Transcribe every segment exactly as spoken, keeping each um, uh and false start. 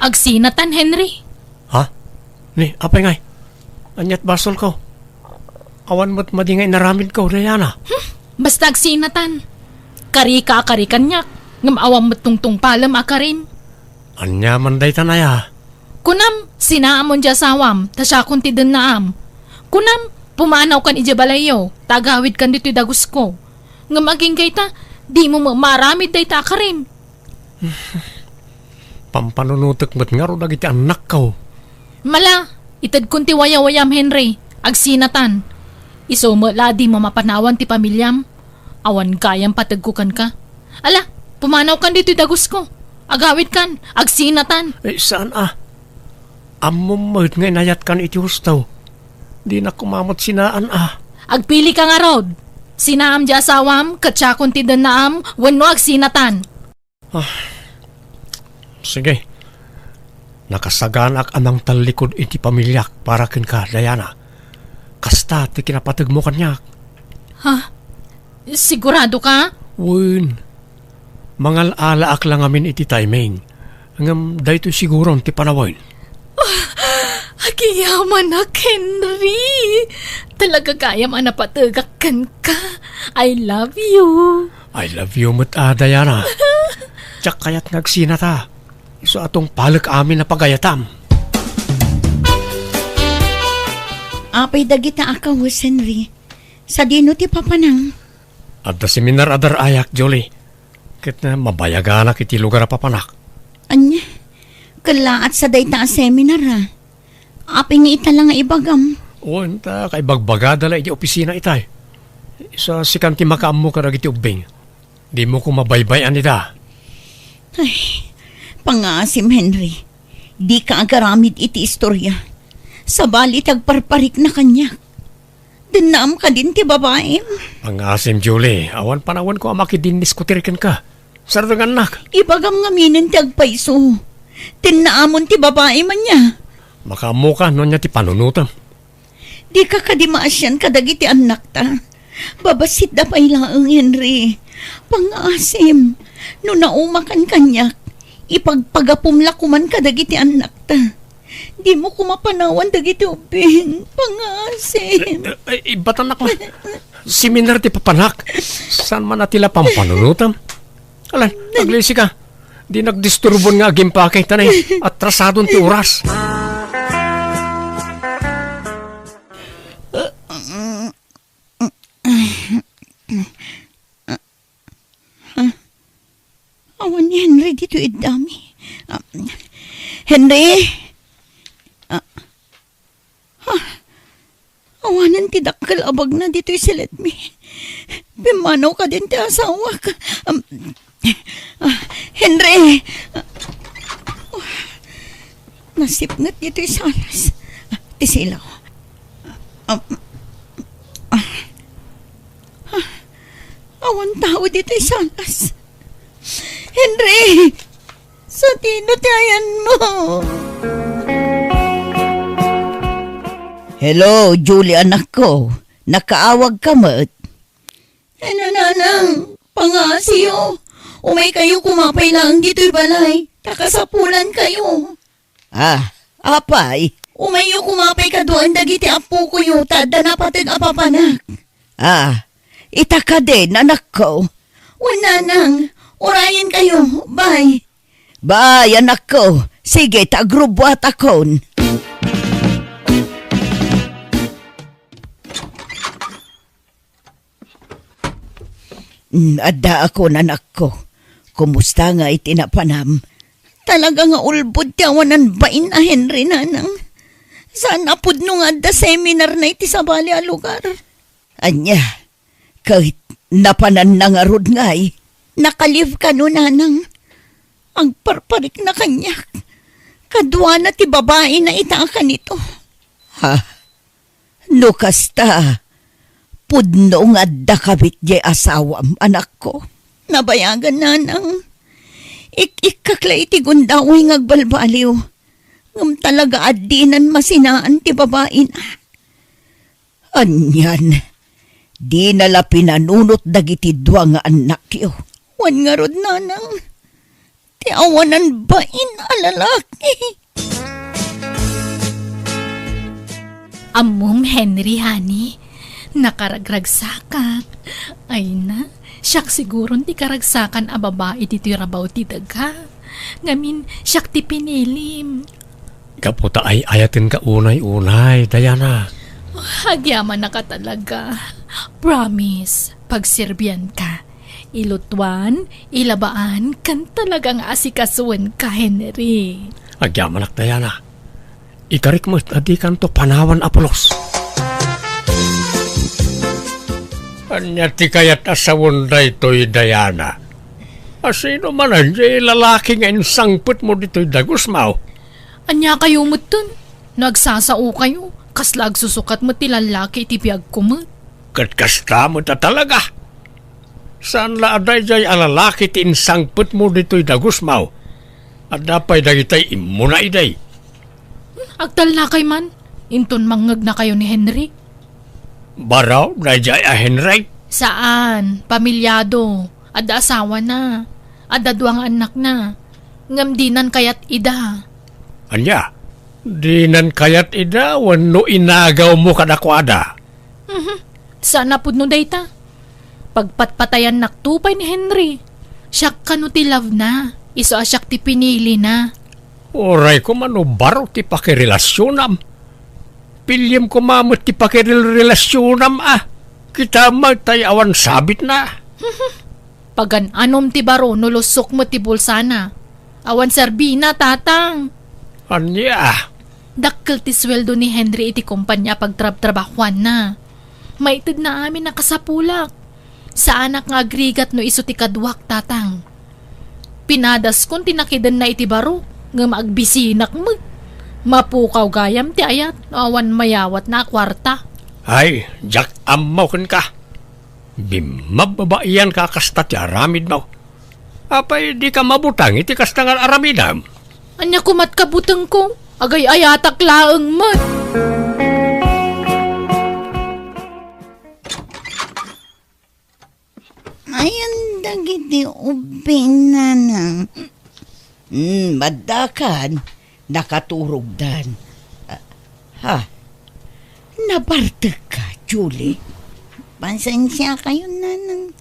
Agsinatan, Henry. Ha? Ni, apay ngay? Ania't basolko? Awan met madi nga inaramidko, Diana. Hmm, basta agsinatan. Karika a kari kaniak, ngem awan met tungtungpalem a karim. Ania man dayta, Nay, a? Kunam, sinaamon ti asawam, ta siakon ti dennaam. Kunam, pumanawkan idiay balayyo, ta agawidkan ditoy dagusko. Ngem agingga ita, dimo met maaramid dayta a karim. Pampanunotek met ngarud dagiti annakko. Mala, itedkon ti wayawayam, Henry. Agsinatan. Isu met la a dimo mapanawan ti pamiliam. Awan gayam pategko kenka. Ala, pumanawkan ditoy dagusko. Agawidkan, agsinatan. Eh, saan a? Ammom met nga inayatkan iti husto. Dinak koma met sinaan a. Agpilika ngarud. Sinaam ti asawam, ket siakon ti dennaam, wenno agsinatan. Ah, sige. Nakasaganaak a mangtallikud iti pamiliak para kenka, Diana. Kasta ti kinapategmo kaniak. Ha? Sigurado ka? Wen. Mangal-alaak la ngamin iti timing. Ngem daytoy siguron ti panawen. Ah, agiyamanak, Henry. Talaga gayam a napategak kenka. I love you. I love you met a, Diana. Diak kayat nga agsinata. Isu a tungpalek amin a pagayatam. Apay dagita a kawes, Henry? Sadino ti papanam? Adda seminar a dar-ayak, Julie. Ket, eh, mabayaganak iti lugar a papanak. Ania? Kellaat sa dayta a seminar, a? Apay nga ita la nga ibagam? Wen, ta kaibagbagada la iti opisina itay. Sa sikan ti makaammo kadagiti ubbing. Dimo koma baybay-an ida. Ay, pangaasim, Henry. Dika agaramid iti istoria. Sabali ti agparparikna kaniak. Dennaam kadin ti babaim? Pangaasim, Julie. Awan panawenko a makidindiskutir kenka. Sardengannak. Ibagam ngaminen ti agpayso. Dennaamon ti babaim ania? Makaammoka no ania ti panunotem. Dika kadi maasian kadagiti annakta. Babassit da pay laeng, Henry. Pangaasim, no naumakan kaniak, ipagpagapom la koman kadagiti annakta. Dimo koma panawan dagiti ubbing. Pangaasim. Eh, eh, eh, ibatannak la. Seminar ti papanak. Saan man a ti la pampanunotam? Alan, aglisi ka. Di nagdisturbon nga agimpake, ta nay, atrasadon ti oras. Awan ni Henry ditoy iddami. Ah, Henry? Ah, ah, awanen ti dakkel a bagna ditoy siledmi. Pimmanaw kadin ti asawak. Am, ah, Henry! Nasipnget ditoy salas. Ah, ti silaw. Ah, ah, ah, awan tao ditoy salas. Henry! Sadino ti ayanmo? Hello, Julie, anakko. Nakaawag ka met? Ay, nanang, pangasiyo. Umay kayo koma pay laeng ditoy balay. Ta kasapulan kayo. Ah, apay? Umayyo koma pay kaduaen dagiti appokoyo ta adda napateg a papanak. Ah, ita kadin, anakko? Wen, nanang, urayen kayo. Bye. Bye, anakko. Sige, ta agrubbuatakon. Mm, addaakon, anakko. Kumusta ngay ti napanam? Talaga nga ulbod ti awanan bain a Henry, nanang. Saan a pudno nga adda seminarna iti sabali a lugar. Ania, ket napananna ngarud ngay? Naka-leave kano, nanang. Agparparikna kaniak. Kaduana ti babaina ita a kanito. Ha? No kasta, pudno nga adda kabit diay asawam, anakko. Nabayagan, nanang. Ik-ikkak la iti gundaway nga agbalbaliw. Ngem talaga a dinan masinaan ti babaina. Anian, dina la pinanunot dagiti dua nga annakyo. Wen ngarud, nanang. ti awanan bain a lalaki. Ammom, Henry, honey, nakaragragsakak. Ay na, siak siguron ti karagsakan a babai ditoy rabaw ti daga. Ngamin, siak ti pinilim. Gapu ta ay-ayatenka unay-unay, Diana. Agyamanak a talaga. Promise, pagserbianka. Ilutuan, ilabaan, ken talaga nga asikasuenka, Henry. Agyamanak, Diana. Ikarik met a dikanto panawan a pulos. Ania ti kayat a sawen daytoy, Diana? A sino manen diay lalaki nga insangpetmo ditoy dagusmo? Ania kayo metten? No agsasao kayo, kasla agsusukat met ti lallaki iti biagko met. Ket kasta met a talaga. Saan la a daydiay a lalaki ti insangpetmo ditoy dagusmo? Adda pay dagitay immuna idi. Agtallakay man, inton mangngegnakayo ni Henry. Baro daydiay a Henry? Saan, pamilyado. Adda asawana. Adda dua nga annakna. Ngem dinan kayat ida. Ania? Dinan kayat ida wenno inagawmo kadakuada? Mhm. Saan a pudno dayta. Pagpatpatayannakto pay ni Henry. Siak kano ti love na, isu a siak ti pinili na. Uray koma no baro ti pakirelasionam. Piliem koma met ti pakirelasionam a. Kita met tay awan sabit na. Pagan-anom ti baro no lusok met ti bulsana. Awan serbina, Tatang. Ania? Dakkel ti sueldo ni Henry iti kompania a pagtrabtrabahuanna. Maitedna amin a kasapulak. Saanak nga agrigat no isu ti kaduak, Tatang. Pinadaskon ti nakidenna iti baro, ngem agbisinak met. Mapukaw gayam ti ayat no awan mayawatna a kuarta. Ay, diak ammo kenka. Bimmababaianka a kasta ti aramidmo. Apay dika mabuteng iti kasta nga aramidem? Ania koma't kabutengko? Agay-ayatak laeng met. Ayan dagiti ubbing, nanang. Hmm, maddakan, nakaturogdan. Ah, ha? Nabartekka, Julie? Pasensiakayon, nanang.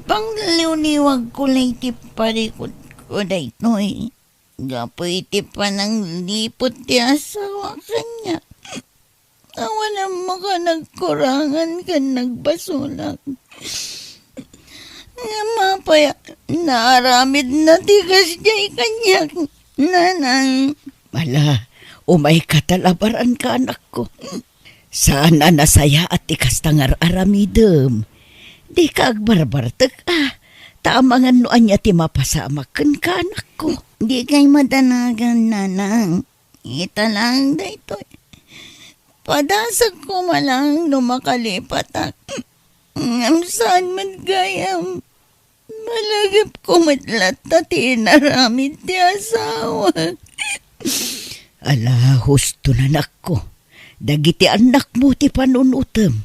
Pangliwliwagko lay ti parikutko daytoy. Gapu iti panangliput ti asawa kaniak. Awan ammo a nagkurangan ken nagbasolak. Ngem apay a naaramidna ti kasdiay kaniak, nanang? Ala, umayka ta labaranka, anakko. Saan a nasayaat ti kasta nga ar-aramidem. Dika agbarbartek a, ta amangan no ania ti mapasamak kenka, anakko. Dikay madanagan, nanang. Ita laeng daytoy. Padasek koma laeng no makalipatak. Ngem saan met gayam. Malagipko met latta ti inaramid ti asawak. Ala, husto, anakko. Dagiti annakmo ti panunotem.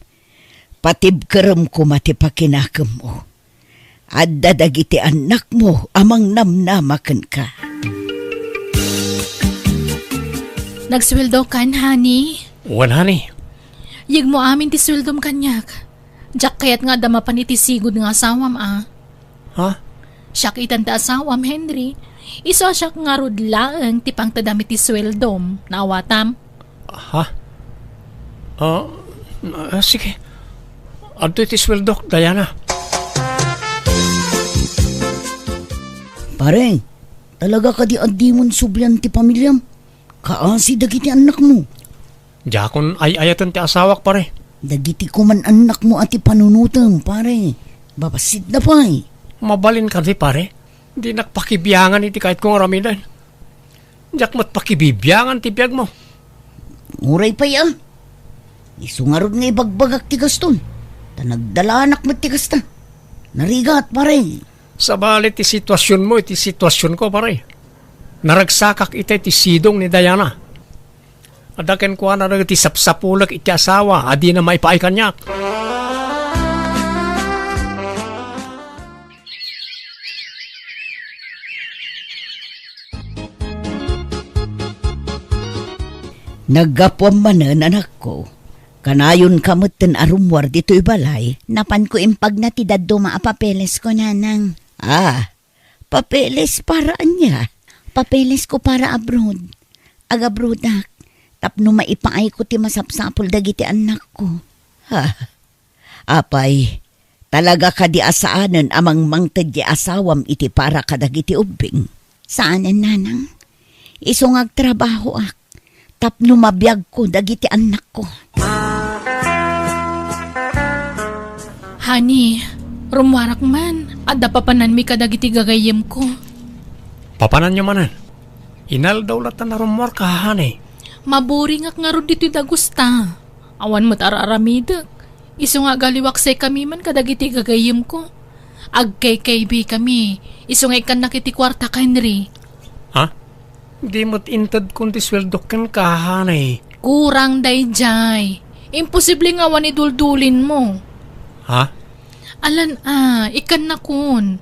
Patibkerem koma ti pakinakemmo. Adda dagiti annakmo a mangnamnama kenka. Nagsueldokan, honey? Wen, honey. Yegmo amin ti sueldom kaniak. Diak kayat nga adda mapan iti sigud nga asawam a. Ha? Siak itan ti asawam, Henry. Isu a siak ngarud laeng ti pangtedam iti sueldom. Naawatam? Ha? Ah, ah, sige. Adtoy ti sueldok, Diana. Pare, talaga kadi a dimon sublian ti pamiliam? Kaasi dagiti annakmo. Diakon ay-ayaten ti asawak, pare. Dagiti koman annakmo a ti panunotem, pare. Babassit da pay. Mabalin kadi, pare? Dinak pakibiangan iti kayatko nga aramiden. Diak met pakibibiangan ti biagmo. Uray pay a. Isu ngarud nga ibagbagak ti gaston. Ta nagdalanak met ti kasta. Narigat, pare. Sabali ti situasionmo iti situasionko, pare. Naragsakak iti sidong ni Diana. Adda kenkuana dagiti sapsapulek iti asawa a dina maipaay kaniak. Naggapuam manen, anakko. Kanayonka metten a rummuar ditoy balay. Napanko impagna ti dadduma a papeles ko, Nanang. Ah, papeles para ania? Papeles ko para abroad. Agabroadak, tapno maipaayko ti masapsapul dagiti annakko. Ha? Apay, talaga kadi a saanen a mangmangted ti asawam iti para kadagiti ubbing? Saanen, Nanang. Isu nga agtrabahoak tapno mabiagko dagiti annakko. Honey, rummuarak man. Adda papananmi kadagiti gagayyemko. Papananyo manen? Inaldaw latta a rummuarka, honey. Maburingak ngarud ditoy dagusta. Awan met ar-aramidek. Isu nga agaliwak say kami man kadagiti gagayyemko. Agkaykaybi kami. Isu nga ikkannak iti kuartak, Henry. Ha? Di met intedkon ti sueldok kenka, honey. Kurang daydiay. Imposible nga awan iduldulinmo. Ha? Alan a, ikkannakon.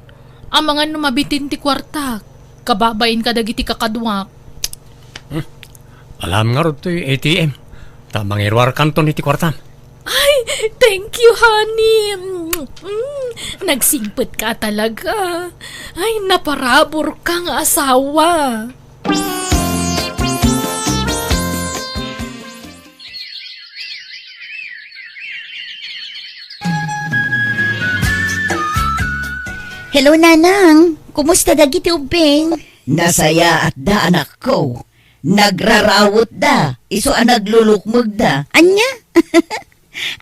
Amangan no mabitin ti kuartak. Kababain kadagiti kakaduak. Hmm. Alam ngarud toy A T M. Ta mangiruarkanton iti kuartam. Ay, thank you, honey. Mm, nagsingpet ka talaga. Ay, naparabur ka nga asawa. Hello, Nanang. Kumusta dagiti ubbing? Nasayaatda, anakko. Nagrarawetda, isu a naglulukmegda. Ania?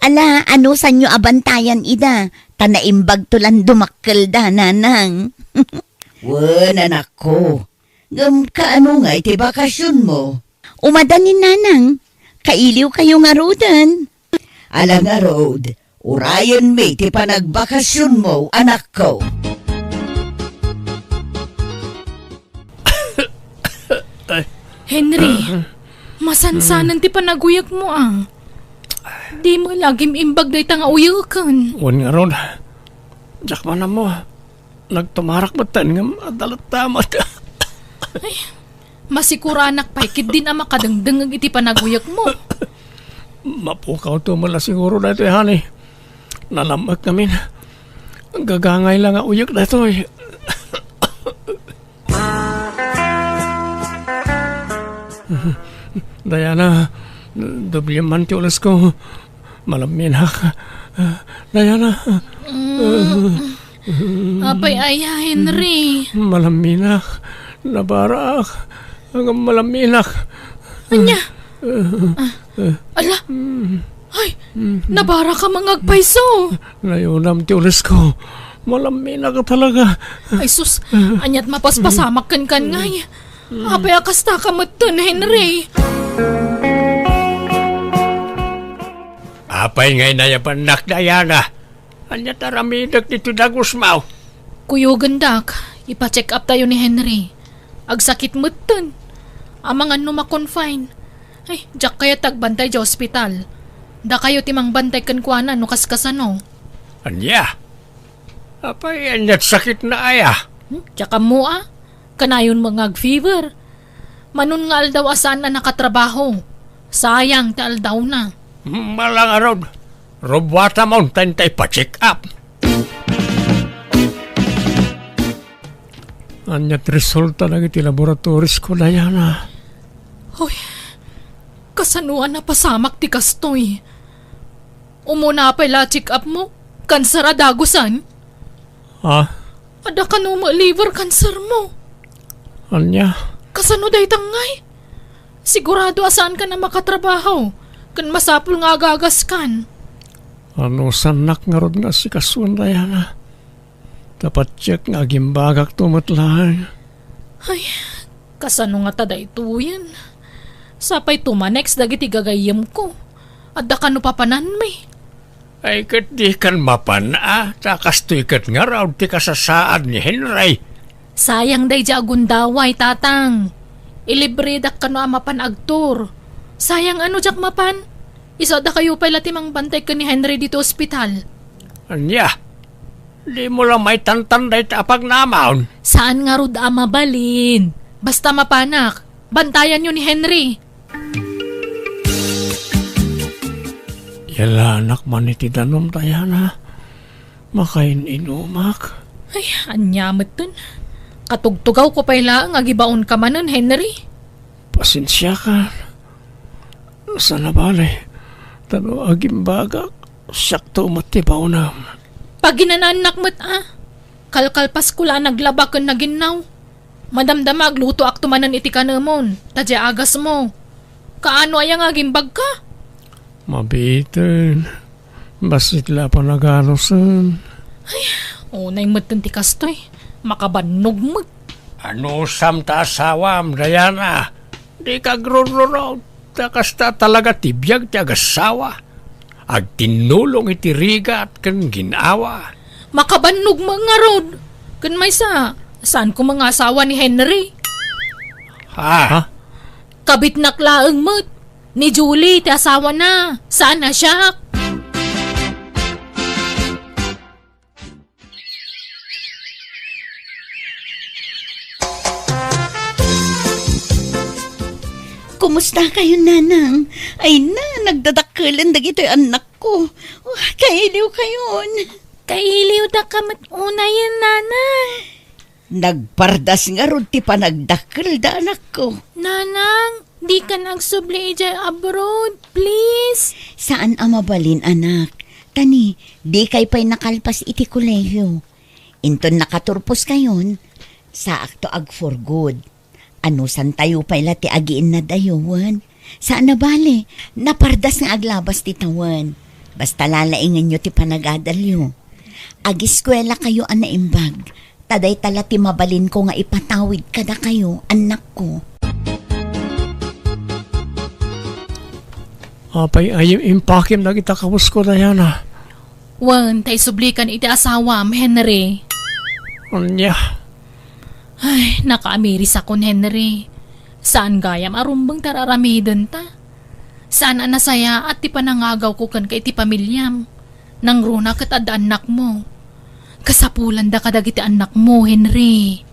Ala, anusanyo a bantayan ida, ta naimbagto lan dumakkelda, Nanang. Wen, anakko. Ngem kaano ngay ti bakasionmo? Umada ni Nanang. Kailiwkayo ngaruden. Ala ngarud, urayenmi ti panagbakasionmo, anakko. Ay. Henry, masansanen ti panaguyekmo, a. Dimo lagim imbag dayta nga uyeken. Wen ngarud, diak man ammo. Nagtumarak metten ngem adda latta met. Ay, masikuranak pay ketdin a makadengdengngeg iti panaguyekmo. Mapukawto met la siguro daytoy, honey. Nalam-ek ngamin. Gagangay la nga uyek daytoy. Diana, doble man ti ulesko. Malamminak. Diana. Mm. Apay aya, Henry? Malamminak. Nabarak. Ngem malamminak. Ania? Ah, ala. Mm. Ay, mm, nabarak a mangagpayso. Nayunam ti ulesko. Malamminak talaga. Ay sus, aniat mapaspasamak kenkan ngay. Mm. Apay a kasta ka metten, Henry? Apay ngay nayabannak, Diana? Ania ti aramidek ditoy dagusmo? Kuyogendak, ipa-check up tayo ni Henry. Agsakit metten. Amangan no ma-confine. Ay, diak kayat agbantay idiay ospital. Dakayo ti mangbantay kenkuana no kaskasano. Ania? Apay, ania ti sakitna aya? Hmm? Diak ammo a. Kanayon met nga ag-fever. Manon nga aldaw a saan a nakatrabaho. Sayang ti aldawna. Malangarod. Rubuatamon ta intay pa-check up. Ania ti resulta dagiti laboratories ko, Diana? Hoy, kasano a napasamak ti kastoy? Umuna pay la check up mo? Kanser a dagusan? Ha? Adda kano met liver cancer mo? Ania? Kasano dayta ngay? Sigurado a saankan a makatrabaho, ken masapul nga agagaskan. Anusannak ngarud nga asikasuen, Diana? Ta patiek nga agimbagakto met laeng. Ay, kasano ngata daytoyen? Sapay tumanex dagiti gagayyemko. Adda kano papananmi? Ay, ket dikan mapan a, ta kastoy ket ngarud ti kasasaad ni Henry. Sayang daydiay a gundaway, Tatang. Ilibredak kano a mapan agtur. Sayang a no diak mapan. Isu a dakayo pay la ti mangbantay ken ni Henry ditoy ospital. Ania? Dimo la maitantan dayta a pagnamon? Saan ngarud a mabalin. Basta mapanak, bantayanyo ni Henry. Ilanak man iti danum, Diana. Makain-inumak. Ay, ania metten? Katugtugawko pay laeng agibaonka manen, Henry. Pasensiakan. Saan a bale, ta no agimbagak, siakto met ti baonam. Paginanaannak met a. Kalkalpasko la a naglaba ken naginnaw. Madamdama aglutoakto manen iti kanemon, ta diay agasmo. Kaano aya nga agimbagka? Mabiiten. Bassit la a panaganusen. Ay, unay metten ti kastoy. Makabannog met. Anusam ta asawam, Diana? Dika agrururot. Ta kasta talaga ti biag ti agasawa. Agtinnulong iti rigat ken gin-awa. Makabannog met ngarud. Ken maysa, saan koma nga asawa ni Henry? Ha? Ha? Kabitnak laeng met. Ni Julie ti asawana. Saan a siak? Kumusta kayon, Nanang? Ay na, nagdadakkelen dagitoy annakko. Oh, kailiw kayon. Kailiwdaka met unayen, Nanang. Nagpardas ngarud ti panagdakkelda, anakko. Nanang, dikan agsubli idiay abroad, please. Saan a mabalin, anak. Ta ni, dikay pay nakalpas iti kolehiyo. Inton nakaturposkayon, saakto ag for good. Anusantayo pay la ti agiinnadayo wen? Saan a bale, napardas nga aglabas ti tawen. Basta lalaingenyo ti panagadalyo. Agiskuelakayo a naimbag, ta dayta la ti mabalinko nga ipatawid kadakayo, annakko. Apay a impakem dagita kabusko, Diana? Wen, ta isublikan iti asawam, Henry. Ania? Ay, nakaamirisakon, Henry. Saan gayam a rumbeng ti ar-aramidenta. Saan a nasayaat ti panangagawko kenka iti pamiliam. Nangruna ket adda annakmo. Kasapulanda kadagiti annakmo, Henry.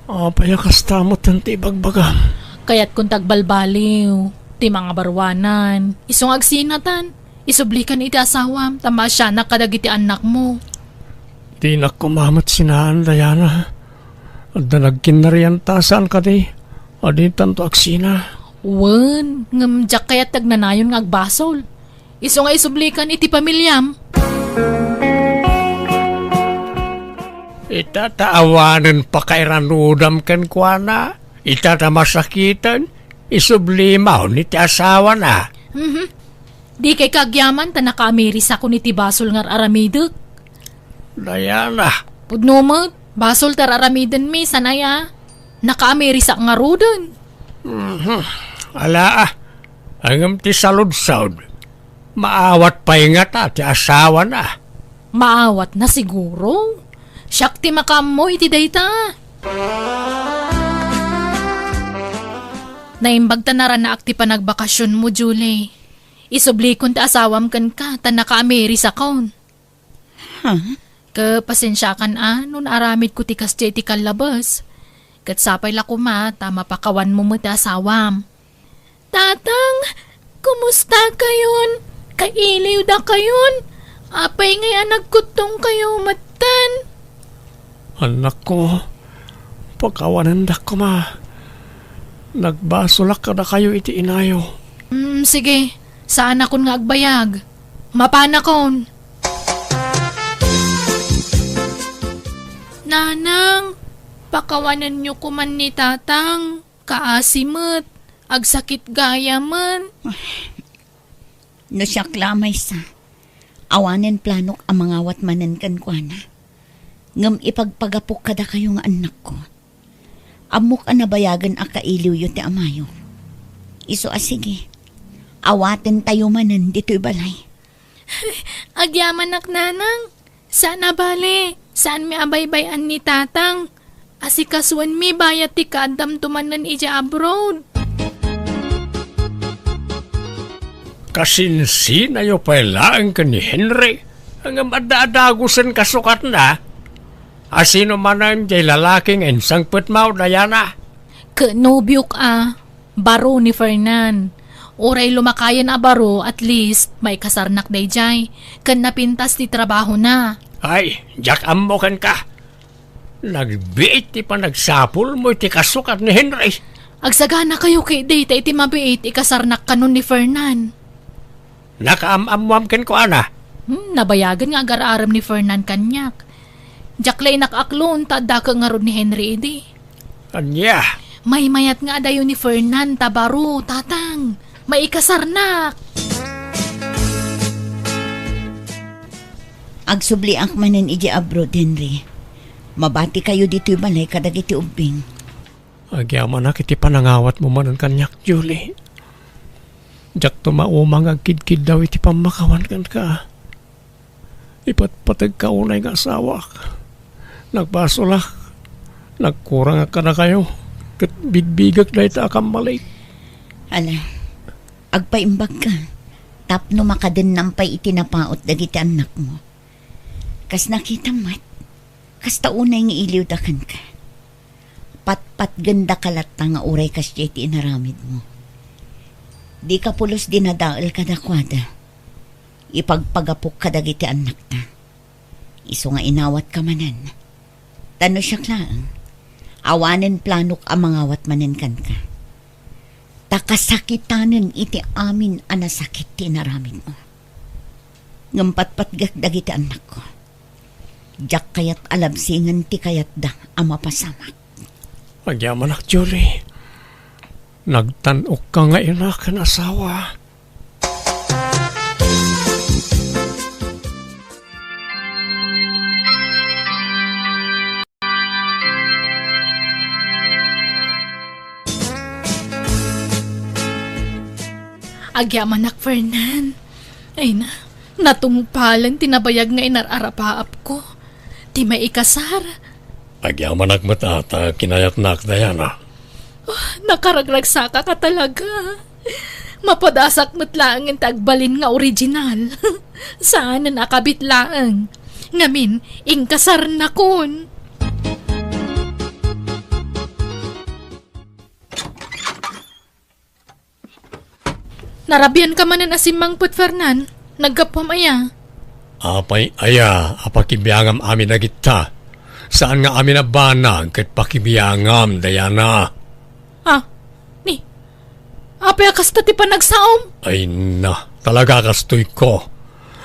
Apay a kasta metten ti ibagbagam? Kayatkon ti agbalbaliw, ti mangabaruanan, isu nga agsinatan. Isublikan iti asawam, ta maasianak kadagiti annakmo. Dinak koma met sinaan, Diana. Adda nagkinnarianta saan kadi, a dintanto agsina. Wen, ngem diak kayat ti agnanayon nga agbasol. Isu nga isublikan iti pamiliam. Ita ta awanen pakairanudam kenkuana. Ita ta masakiten, isublimaon iti asawana. Mhm. Dikay kaagyaman ta nakaamirisakon iti basol nga ar-aramidek. Diana. Pudno met, basol ti ar-aramidenmi, saan aya? Nakaamirisak ngaruden. Mhm. Ala, ah. Ngem ti saludsod, maawat pay ngata ti asawana? Maawatna siguro. Siak ti makaammo iti dayta. Naimbag ta naranaak ti panagbakasionmo, Julie. Isublikon ti asawam kenka ta nakaamirisakon. Huh? Ket pasensiakan a no naaramidko ti kasdiay iti kallabes. Ket sapay la koma ta mapakawanmo met ti asawam. Tatang, kumusta kayon? Kailiwda kayon? Apay ngay a nagkuttong kayo metten? Annakko, pakawanendak koma. Nagbasolak kadakayo iti inayo. Mm, sige, saanakon nga agbayag. Mapanakon. Nanang, pakawanenyo koman ni Tatang. Kaasi met, agsakit gayamen. No siak la a maysa, awanen planok a mangawat manen kenkuana. Ngem ipagpagapok kadakayo nga annakko. Ammok a nabayagen a kailiwyo ti amayo. Isu a sige, awatentayo manen ditoy balay. Agyamanak, Nanang. Saan a bale, saanmi a baybay-an ni Tatang. Asikasuenmi bayat ti kaaddamto manen idiay abroad. Kasinsinanayo pay laeng ken ni Henry, ngem adda a dagusen kasukatna. A sino manen diay lalaki nga insangpetmo, Diana? Ket nobiok a. Baro ni Fernan. Uray lumakayen a baro, at least, maikasarnak daydiay, ken napintas ti trabahona. Ay, diak ammo kenka. Nagbiit ti panagsapulmo iti kasukat ni Henry. Agsaganakayo ketdi ta iti mabiit, ikasarnak kanon ni Fernan. Nakaam-ammoam kenkuana. Hmm, nabayagen nga agar-arem ni Fernan kaniak. Diak la inakakloon ta addaka ngarud ni Henry idi. Ania? Maymayat nga adayo ni Fernan ta baro, Tatang. Maikasarnak! Agsubliak manen idiay abroad, Henry. Mabatikayo ditoy balay kadagiti ubbing. Agyamanak iti panangawatmo manen kaniak, Julie. Diakto mauma nga agkidkiddaw iti pammakawan kenka. Ipatpategka unay nga asawak. Nagbasolak. Nagkurangak kadakayo. Ket bigbigek dayta a kammalik. Ala, agpaimbagka tapno makadennam pay iti napaut dagiti annakmo. Kas nakitam met, kasta unay nga iliwda kenka. Patpatgendaka latta nga uray kasdiay ti inaramidmo. Dika pulos dinadael kadakuada. Ipagpagapok kadagiti annakta. Isu nga inawatka manen. Ta no siak laeng, awanen planok a mangawat manen kenka. Ta kasakitanen iti amin a nasakit ti inaramidmo. Ngem patpatgek dagiti annakko. Diak kayat a labsingen ti kayatda a mapasamak. Agyamanak, Julie. Nagtan-okka nga ina ken asawa. Agyamanak, Fernan. Ay na, natungpalen ti nabayag nga inar-arapaapko. Ti maikasar. Agyamanak met ta kinayatnak, Diana. Oh, nakaragragsakaka talaga. Mapadasak met laengen ti agbalin nga original. Saanen a kabit laeng. Ngamin, inkasarnakon. Narabianka manen a simmangpet, Fernan. Naggapuam aya? Apay aya a pakibiangam amin a gitta? Saan nga amin a banag ket pakibiangam, Diana? Ah, ni, apay a kasta ti panagsaom? Ay na, talaga kastoyko.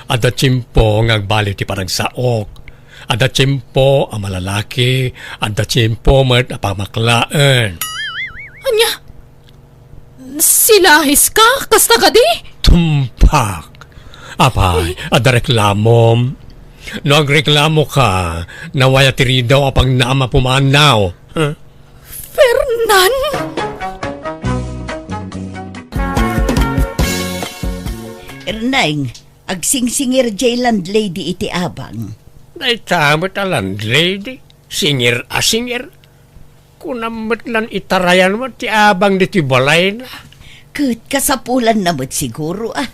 Adda tiempo nga agbaliw ti panagsaok. Adda tiempo a malalaki, adda tiempo met a pamaklaen. Ania? Silahiska? Kasta kadi? Tumpak! Apay, adda reklamom? No agreklamoka, nawaya ti ridaw a pagnaam a pumanaw. Huh? Fernan! Erneng, agsingsingir jay landlady iti abang. Dayta met a landlady, singir a singir. Kunam met lan itarayan met ti abang ditoy balayna. Ket kasapulanna met siguro, a.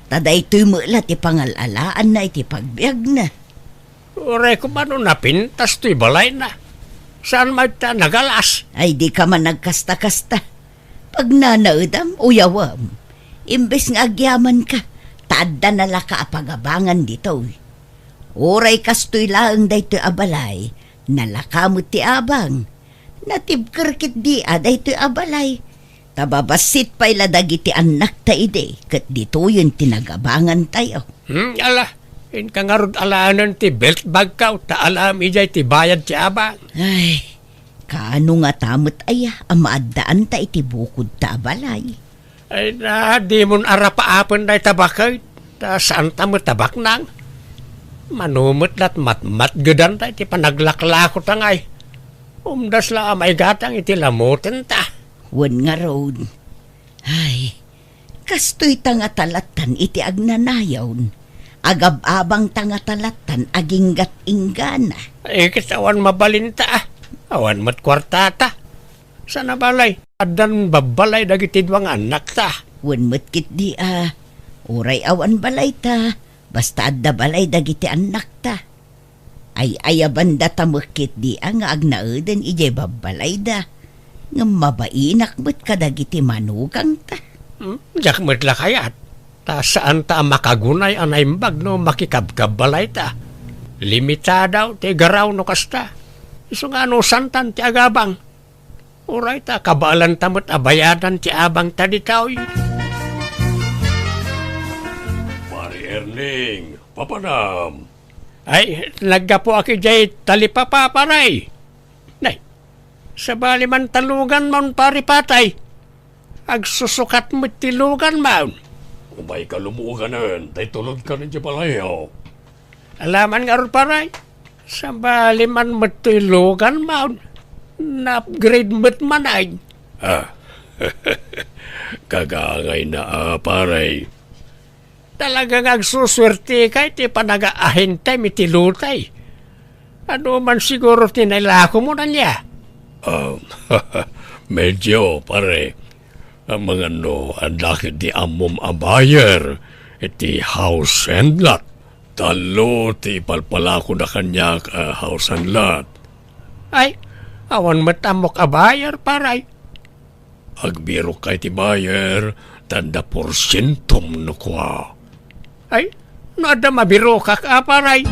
Ta daytoy met la ti pangal-alaanna iti pagbiagna. Uray koma no napintas toy balayna. Saan met ta nagalas? Ay, dika man nagkasta-kasta. Pagnanaedam, uyawem. Imbes nga agyamanka, ta adda nalaka a pagabangan ditoy. Uray kastoy laeng daytoy a balay, nalaka met ti abang. Natibker ketdi a daytoy a balay. Ta babassit pay la dagiti annakta idi, ket ditoyen ti nagabangantayo. Hmm, ala, inka ngarud alaenen ti belt bagko, ta alaem idiay ti bayad ti abang. Ay, kaano ngata met aya a maaddaanta iti bukodta a balay? Ay na, dimon arapaapen dayta baket, ta saanta met a baknang. Mano met lat matmatgedanta iti panaglaklakota ngay. Umdas la a maigatang iti lamutenta. Wen ngarud. Ay, kastoyta ngata lattan iti agnanayon. Agab-abangta ngata lattan aginggat-inggana. Ay, ket awan mabalinta, a. Awan met kuartata. Sana balay, addan babbalay dagiti dua nga annakta. Wen met ketdi a, uray awan balayta, basta adda balay dagiti annakta. Ay-ayabandata met ketdi a nga agnaeden idiay babbalayda, ngem mabainak met kadagiti manugangta. Hmm? Diak met la kayat. Ta saan ta a makagunay a naimbag no makikabkabbalayta. Limitado ti garaw no kasta. Isu nga anusantan ti agabang. Uray ta kabaelanta met a bayadan ti abangta ditoy. Pare Erning, papanam. Ay, naggapuak idiay talipapa, pare. Nay, sabali man ta luganmon, pare Patay. Agsusukat met ti luganmon. Umayka lumuganen, tay tulodkan idiay balayo. Alaman ngarud, pare. Sabali man met ti luganmon. Na-upgrade met man ay. Ah, kagangayna a, pare. Talaga nga agsusuertika iti panagaahintaymi iti lotay. Adu man siguro ti nailakomon, ania? Um, medyo, pare. Amangan no adda ketdi ammom a buyer iti house and lot. Tallo ti ipalpalakoda kaniak a house and lot. Ay, awan met ammok a buyer, pare. Agbirokka iti buyer, ta adda porsientom no kua. Ay, no adda mabirokak a, pare.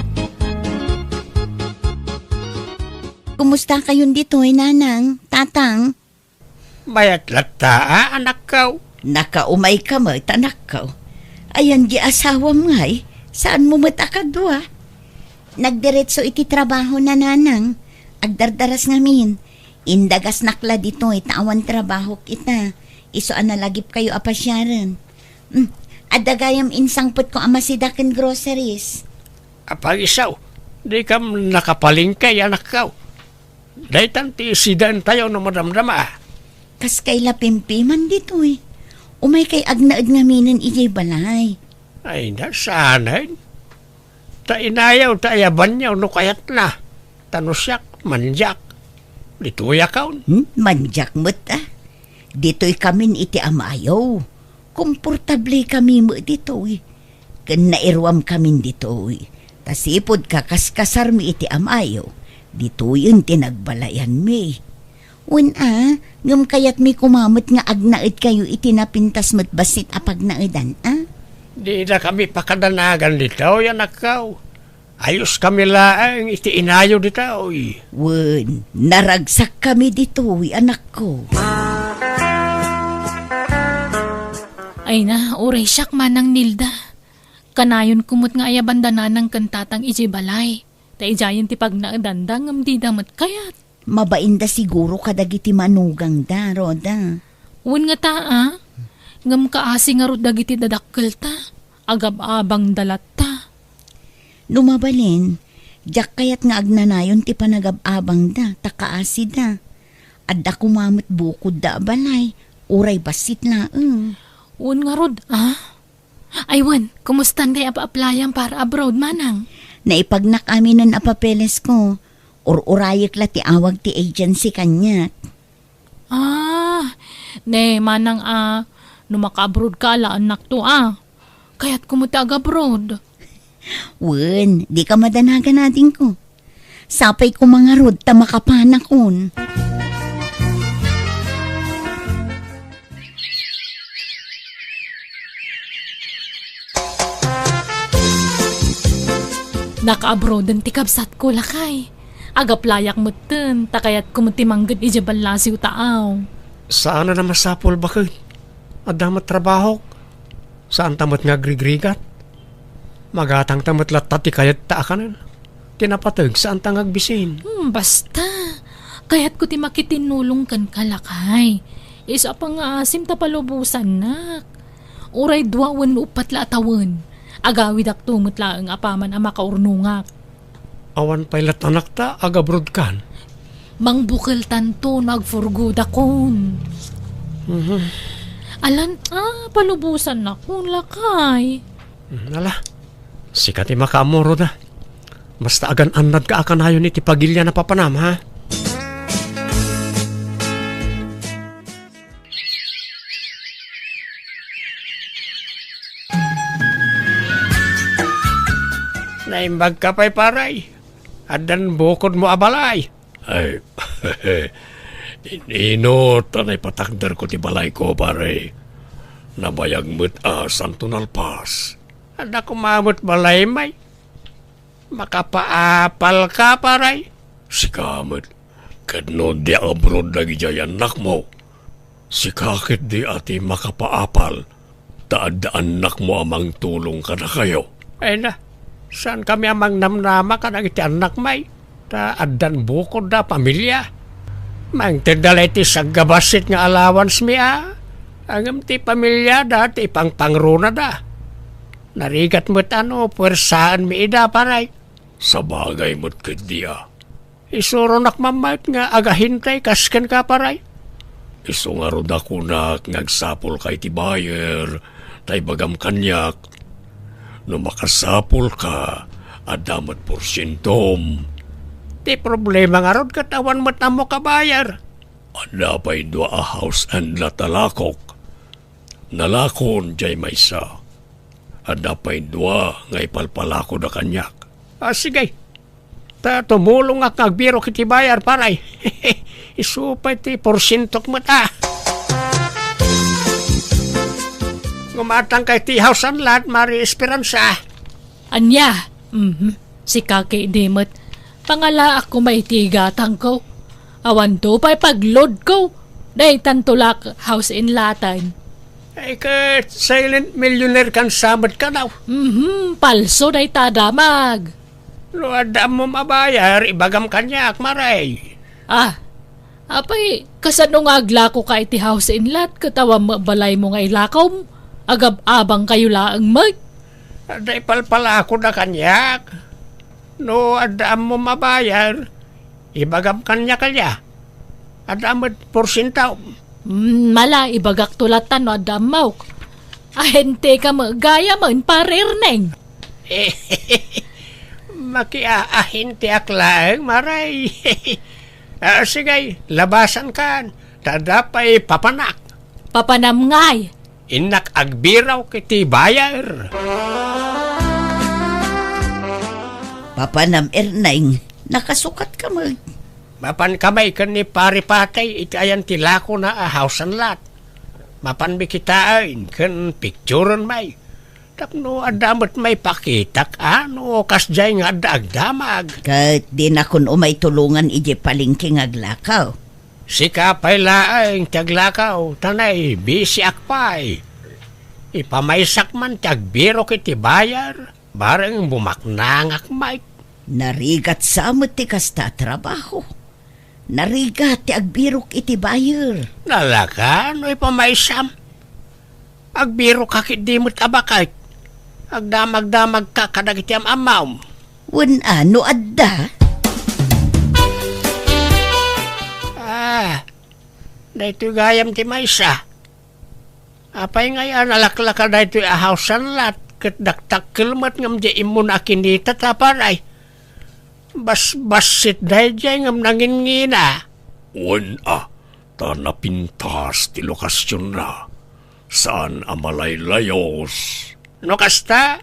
Kumusta kayon ditoy, Nanang, Tatang? Mayat latta a, anakko. Nakaumayka met, anakko. Ayan di asawam ngay, saanmo met a kadua? Nagdiretso iti trabaho na, Nanang. Agdardaras ngamin. Indagasnak la ditoy ta awan trabahok ita. Isu a nalagipkayo a pasiaren. Hmm, adda gayam insangpetko a masida ken groceries. Apay isu, dikam nakapalengke, anakko. Daytan ti sidaentayo no madamdama. Kas kay la pimpiman ditoy. Umaykay agnaed ngaminen idiay balay. Ay, nasanen. Ta inayaw, ta ayabanyo no kayatna. Ta no siak, mandiak. Ditoyakon. Hmm? Mandiak met, a? Ditoykamin iti amayo. Komportablikami met ditoy. Ken nairuamkamin ditoy. Ta sipud kakaskasarmi iti amayo, ditoyen ti nagbalayanmi. Wen a, ngem kayatmi koma met nga agnaedkayo iti napintas met bassit a pagnaedan, a? Didakami pakadanagan ditoy, anakko. Ayoskami laeng iti inayo ditoy. Wen, naragsakkami ditoy, anakko. Ay na, uray siak, Manang Nilda. Kanayonko met nga ayabanda Nanang ken Tatang idiay balay. Ta idiayen ti pagnaedanda ngem dida met kayat. Mabainda siguro kadagiti manugangda, Rhoda. Wen ngata, a? Ngem kaasi ngarud dagiti dadakkelta. Agab-abangda latta. No mabalin, diak kayat nga agnanayon ti panagab-abangda, ta kaasida. Adda koma met bukodda a balay, uray bassit laeng. Wen ngarud, a? Ay wen, kumustan ngay a paaplayam para abroad, Manang? Naipagnak aminen a papelesko. Ur-urayek la ti awag ti agency kaniak. Ah, ne, Manang a, no makaabroad ka, alaennakto a. Kayatko met ti agabroad. Wen, dika madanagan, adingko. Sapay koma ngarud ta makapanakon. Nakaabroaden ti kabsatko, lakay. Agaplayak metten, ta kayatko met ti mangged idiay ballasiw taaw. Saan a masapul, baket. Adda met trabahok. Saanta met nga agrigrigat. Magatangta met latta ti kayat ta a kanen. Ti napateg, saanta nga agbisin. Hmm, basta. Kayatko ti makitinnulong kenka, lakay. Isu a pangngaasim ta palubosannak. Uray dua wenno uppat la a tawen, agawidakto met laeng apaman a makaurnongak. Awan pay latta anakta, agabrodkan. Mangbukeltanto no agpurgodakon. Mhm. Alan, a, palubosannakon, lakay. Hmm, ala, sika ti makaammo, Rhoda. Basta agan-annadka a kanayon iti pagilian a papanam, ha? Naimbagka pay, pare. Addan bukodmo a balay. Ay, inino ta naipatakderko ti balayko, pare. Nabayag met a santo nalpas. Adda koma met balay, may. Makapaapal ka, paray. Sika met, ket no di abroad dagidiay annakmo, sika ketdi a ti makapaapal, ta adda annakmo a mangtulong kadakayo. Ay na, saan kami a mangnamnama kadagiti annak, may? Ta addan bukodda a pamilia. Mangtedda la iti saggabasit nga allowance mi a. Ngem ti pamiliada ti ipangpangrunada. Narigat met a no puersaenmi ida, paray. Sabagay met ketdi a. Isuronak mammayat nga agahintay kas kenka, paray. Isu ngarud a kunak nga agsapulka iti buyer, ta ibagam kaniak, no makasapulka, adda met porsientom. Ti problema ngarud ket awan met ammok a buyer. Adda pay dua a house and lot a lakok. Nalakon diay maysa. Adda pay dua nga ipalpalakoda kaniak. Ah, sige. Ta tumulongak nga agbirok iti buyer, paray. Isu pay ti porsientok met a. Gumatangka iti house and lot, Mari Esperanza. Ania? Mhm. Sika ketdi met. Pangalaak koma iti gatangko. Awanto pay pagloadko. Daytanto la house and lot-an. Ay, ket silent millionaire kan sa met kano. Mhm, palso dayta a damag. No adda ammom a buyer, ibagam kaniak, Mari. Ah, apay, kasano nga aglakoka iti house and lot ket awan met balaymo nga ilakom? Agab-abangkayo laeng met. Adda ipalpalakoda kaniak. No adda ammom a buyer, ibagam kaniak, aya. Adda met porsientom. Mm, mala, ibagakto latta no adda ammok. Ahentekam gayam, Pare Erneng. Makiaahenteak laeng, Mari. Ah, sige, labasankan. Ta adda pay papanak. Papanam ngay? Innak agbirok iti buyer. Papanam, Erneng, nakasukatka met. Mapanka may ken ni Pare Patay iti ayan ti lakona a house and lot. Mapanmi kitaen ken picturen may. Tapno adda met maipakitak a no kasdiay nga adda agdamag. Ket dinakon umay tulongan idiay palengke nga aglakaw. Sika pay laeng ti aglakaw, ta naibisiak pay. Ipamaysak man ti agbirok iti buyer, bareng bumaknangak met. Narigat sa met ti kasta a trabaho. Narigat ti agbirok iti buyer. Nalaka no ipamaysam. Agbirokka ketdi met a baket. Agdamagdamagka kadagiti am-ammom. Wen a, no adda? Ah, daytoy gayam ti maysa. Apay ngay a nalaklaka daytoy a house and lot ket dakdakkel met ngem diay immuna a kinita ta, Pare. Basbassit daydiay ngem nangingina. Wen a, ta napintas ti lokasionna. Saan a malaylayos. No kasta,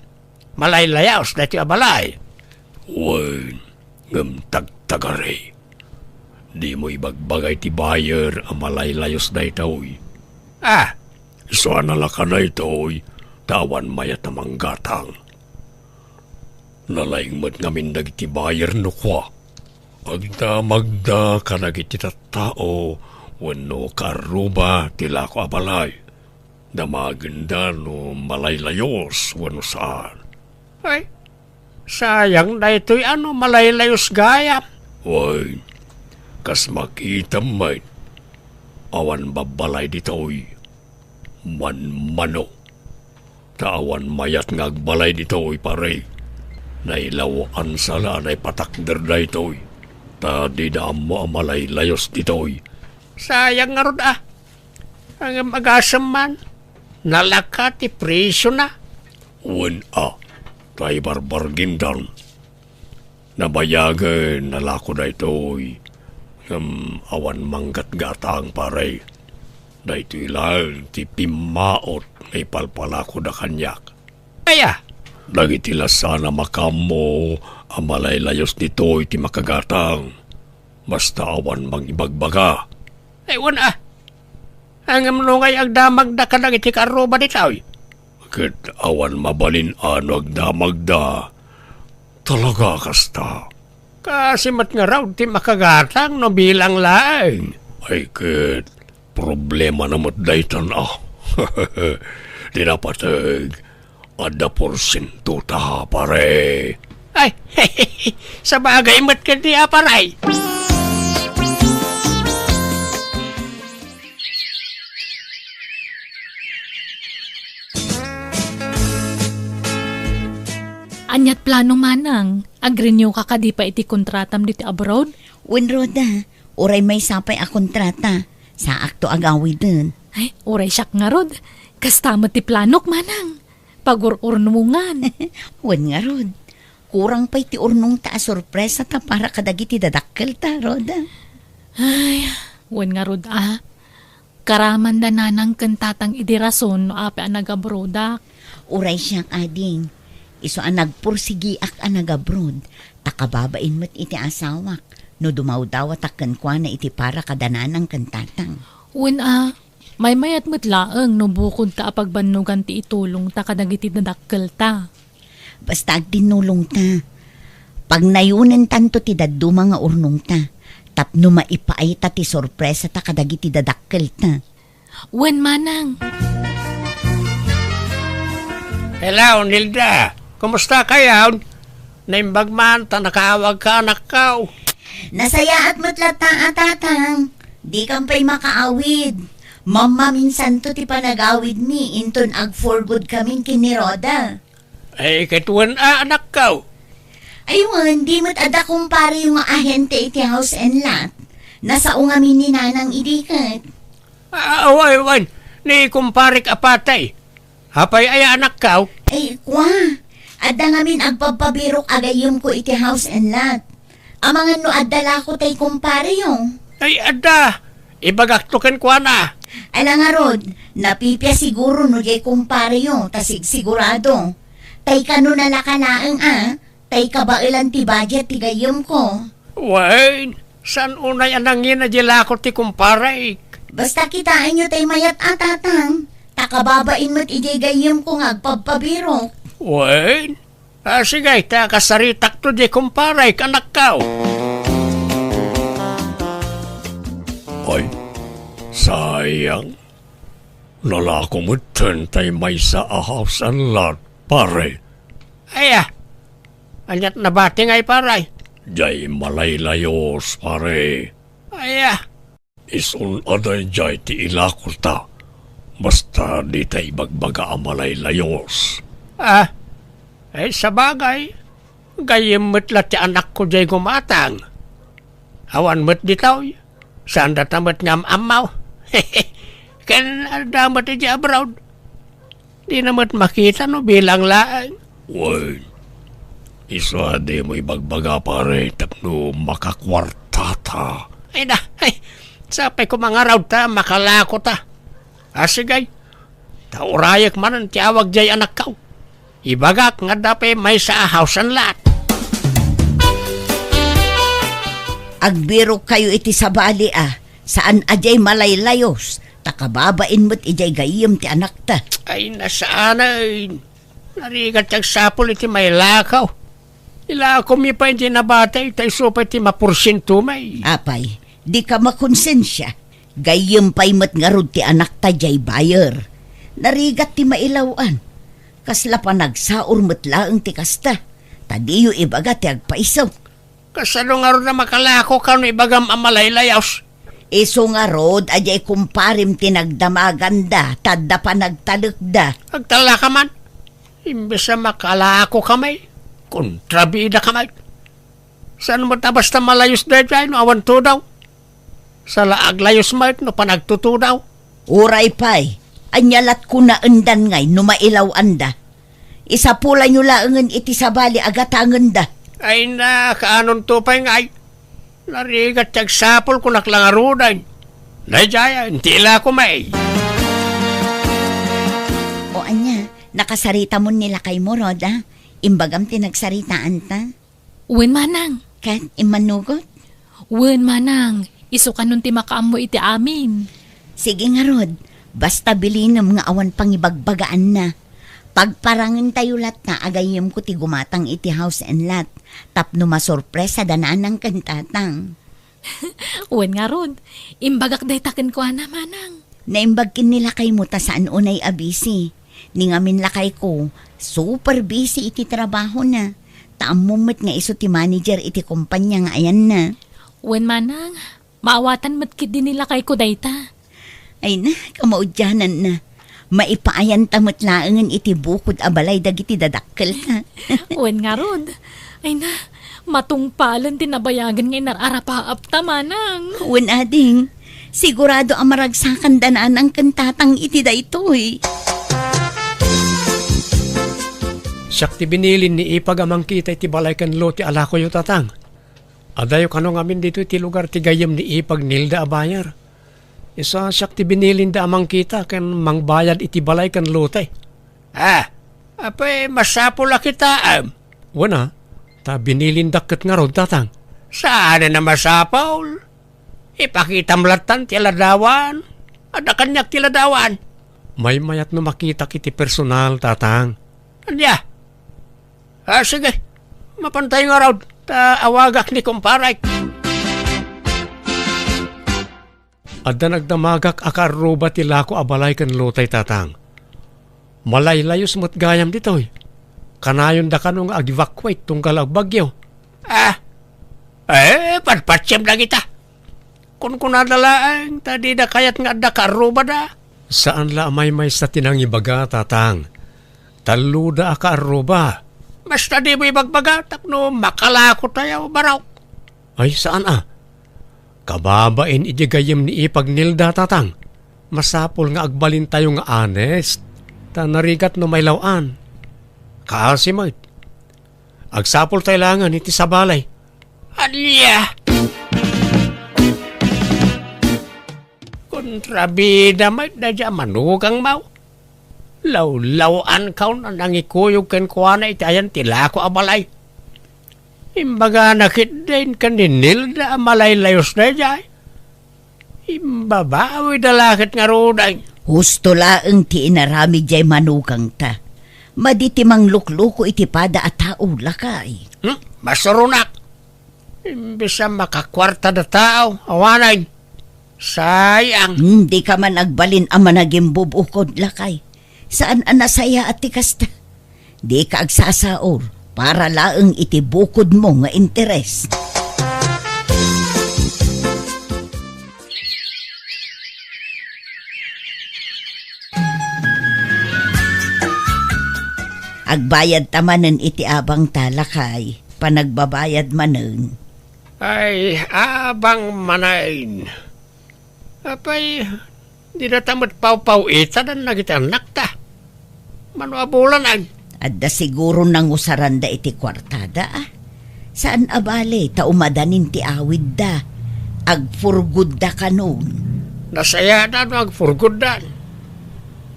malaylayos daytoy a balay. Wen, ngem tagtagari. Dimo ibagbaga iti buyer a malaylayos daytoy. Ah, isu a nalaka daytoy, ta awan mayat a manggatang. Nalaing met ngamin dagiti buyer no kua. Agdamagda kadagiti tattao wenno kaarruba ti lako a balay. Damagenda no malaylayos wenno saan. Ay, sayang daytoy a no malaylayos gayam. Wen, kas makitam met, awan babbalay ditoy. Manmano. Ta awan mayat nga agbalay ditoy, pare. Nailaw-ansa la a naipatakder daytoy. Ta dida ammo a malaylayos ditoy. Sayang ngarud a. Ngem agasem man, nalaka ti presiona. Wen a, ta ibarbargindan. Nabayagen a lako daytoy, ngem awan manggatgatang, pare. Daytoy laeng ti pimmaot nga ipalpalakoda kaniak. Aya? Dagiti la saan a makaammo a malaylayos ditoy ti makagatang, basta awan mangibagbaga. Ay, wen a. Ngem no ngay agdamagda kadagiti kaarruba ditoy? Ket awan mabalin a no agdamagda. Talaga kasta? Kaasi met ngarud ti makagatang no bilang laeng. Ay ket, problemana met daytan a. Di napateg, adda porsiento ta, pare. Ay, sabagay met ket di a, pare. Aniat plano manang, agrenew ka kadi pay iti kontratam ditoy abroad? Wen, Roda, uray maysa pay a kontrata, saakto agawiden. Ay, uray siak ngarud, kasta met ti planok manang. Pagur-urnongan. Wen ngarud, kurang pay ti urnongta a sorpresata para kadagiti dadakkelta, Roda. Ay, wen ngarud a. Karamanda nanang ken tatang idi rason no apay a nagabrodak. Uray siak, ading. Isu a nagpursigiak a nagabrod, ta kababain met iti asawak no dumawdawatak kenkuana iti para kada nanang ken tatang. Wen a, maymayat met laeng no bukodta a pagbannogan ti itulongta kadagiti dadakkelta. Basta agtinnulongta. Pagnayonentanto ti dadduma nga urnongta tapno maipaayta ti sorpresata kadagiti dadakkelta. Wen manang. Hello, Nilda. Kumusta kayon? Naimbag man ta nakaawagka, anakko. Nasayaat met latta a, tatang. Dikam pay makaawid. Mammaminsanto ti panagawidmi inton ag-for good kamin ken ni Roda. Ay, ket wen a, anakko. Ay wen, di met adda kumpareyo nga ahente iti House and Lot. Nasao ngamin ni Nanang idi ket. Ah, wen, wen, ni kumparek a patay. Apay aya, anakko? Ay, kua. Adda ngamin agpabpabirok a gayyemko iti House and Lot. Amangan no adda lako tay kumpareyo. Ay, adda. Ibagakto kenkuana. Ala ngarud, napipia siguro no diay kumpareyo, ta sigsigurado. Tay kanona laka laeng a, tay kabaelan ti budget ti gayyemko. Wen, saan unay a nangina diay lako ti kumparek? Basta kitaenyo tay mayat a, tatang. Ta kababain met idiay gayyemko nga agpabpabirok. Wen, Ah, sige, ta kasaritakto diay kumparay, anakko. Ay, sayang. Nalako metten tay maysa a House and Lot, pare. Aya, aniat nabati ngay, pare? Diay malaylayos, pare. Aya. Isun a daydiay ti ilakota, basta dita ibagbaga a malaylayos. Ah, ay, sabagay, gayyem met la ti anakko diay gumatang. Awan met ditoy, saandata met nga am-ammo. Ken adda met idiay abroad. Dina met makita no bilang laeng. Wen, isu a dimo ibagbaga, pare, tapno makakuartata. Ay na, ay, sapay ko mangarud ta, makalako ta. Ah, sige. Ta urayek manen ti awag diay anakko. Ibagak nga adda pay maysa a House and Lot. Agbirokkayo iti sabali a, saan a diay malaylayos, ta kababain met idiay gayyem ti anakta. Ay, nasaanay. Narigat ti agsapul iti mailako. Ilakomi pay diay nabati, ta isu pay ti maporsientomi. Apay, dika makonsensia. Gayyem pay met ngarud ti anakta diay buyer. Narigat ti mailaw-an. Kasla panagsaur met laeng ti kasta, ta diyo ibaga ti agpaiso. Kasano ngarud a makalako kano ibagam a malaylayos? Isu ngarud a diay kumparem ti nagdamaganda, ta adda panagtalekda. Agtalaka man. Imbes a makalako kami, kontrabida kami. Saan met a basta malayos daydiay no awan tudaw? Saan la aglayos met no panagtutudaw? Uray pay, ania lat kunaendan ngay no mailaw-anda? Isapulanyo laengen iti sabali a gatangenda. Ay na, kaanonto pay ngay? Narigat ti agsapul kunak la ngaruden. Daydiay, inti ilako may. O ania, nakasaritamon ni lakaymo, Roda? Imbagam ti nagsaritaanta? Wen, manang. Ket immanugot? Wen, manang. Isu kanon ti makaammo iti amin. Sige ngarud, basta bilinem nga awan pangibagbagaanna. Pagparangentayo latta a gayyemko ti gumatang iti house and lot tapno masurpresa da nanang ken tatang. Wen ngarud, imbagak dayta kenkuana, manang. Naimbag ken ni lakaymo ta saan unay a busy. Ni ngamin lakayko, super busy iti trabahona. Ta ammom met nga isu ti manager iti kompania nga ayanna. Wen manang, maawatan met ketdi ni lakayko dayta. Ay na, kamaudiananna. Maipaayanta met laengen iti bukod a balay dagiti dadakkelta. Wen ngarud. Ay na, matungpalen ti nabayagen nga inar-arapaapta, manang. Wen ading, sigurado a maragsakanda nanang ken tatang iti daytoy. Siak ti binilin ni Ipag a mangkita iti balay ken lote a lakoyo, tatang. Adayo kano ngamin ditoy ti lugar ti gayyem ni Ipag Nilda a buyer. Isu a siak ti binilinda a mangkita ken mangbayad iti balay ken lote. Ah, apay masapul a kitaem? Wen a, ta binilindak ket ngarud, tatang. Saanen a masapul? Ipakitam lattan ti ladawan. Adda kaniak ti ladawan. Maymayat no makitak iti personal, tatang. Ania? Ah, sige. Mapantayo ngarud, ta awagak ni kumparek. Adda nagdamagak a kaarruba ti lako a balay ken lotay, tatang. Malaylayos met gayam ditoy. Kanayonda kano nga ag-evacuate tunggal agbagyo. Ah, eh, patpatsem dagita. Kunkunada laeng ta dida kayat nga adda kaarrubada. Saan la a maymaysa ti nangibaga, tatang. Talloda a kaarruba. Basta dimo ibagbaga tapno makalakotayo, barok. Ay, saan a? Kababain idi gayyem ni Ipag Nilda, tatang. Masapul nga agbalintayo nga honest. Ta narigat no mailaw-an. Kaasi met. Agsapultayo laengen iti sabali. Ania? Kontrabida met daydiay a manugangmo. Lawlaw-ankaon a nangikuyog kenkuana iti ayan ti lako a balay. Imbagana ketdin ken ni Nilda a malaylayos daydiay. Imbabawida la ket ngaruden. Husto laeng ti inaramid diay manugangta. Madi ti manglukloko iti pada a tao, lakay. Hmm? Masuronak. Imbes a makakuarta da tao, awanen. Sayang. Hmm, dika man agbalin a managimbubukod, lakay. Saan a nasayaat ti kasta? Dika agsasaor para laeng iti bukodmo nga interes. Agbayadta manen iti abangta, lakay. Panagbabayad manen. Ay, abang manen. Apay, didata met pawpaw-itadan dagiti annakta. Mano a bulan, ay? Adda siguro nangusaranda iti kuartada, a. Saan a bale, ta umadanin ti awidda. Agpurgodda kanon. Nasayaat no agpurgoddan.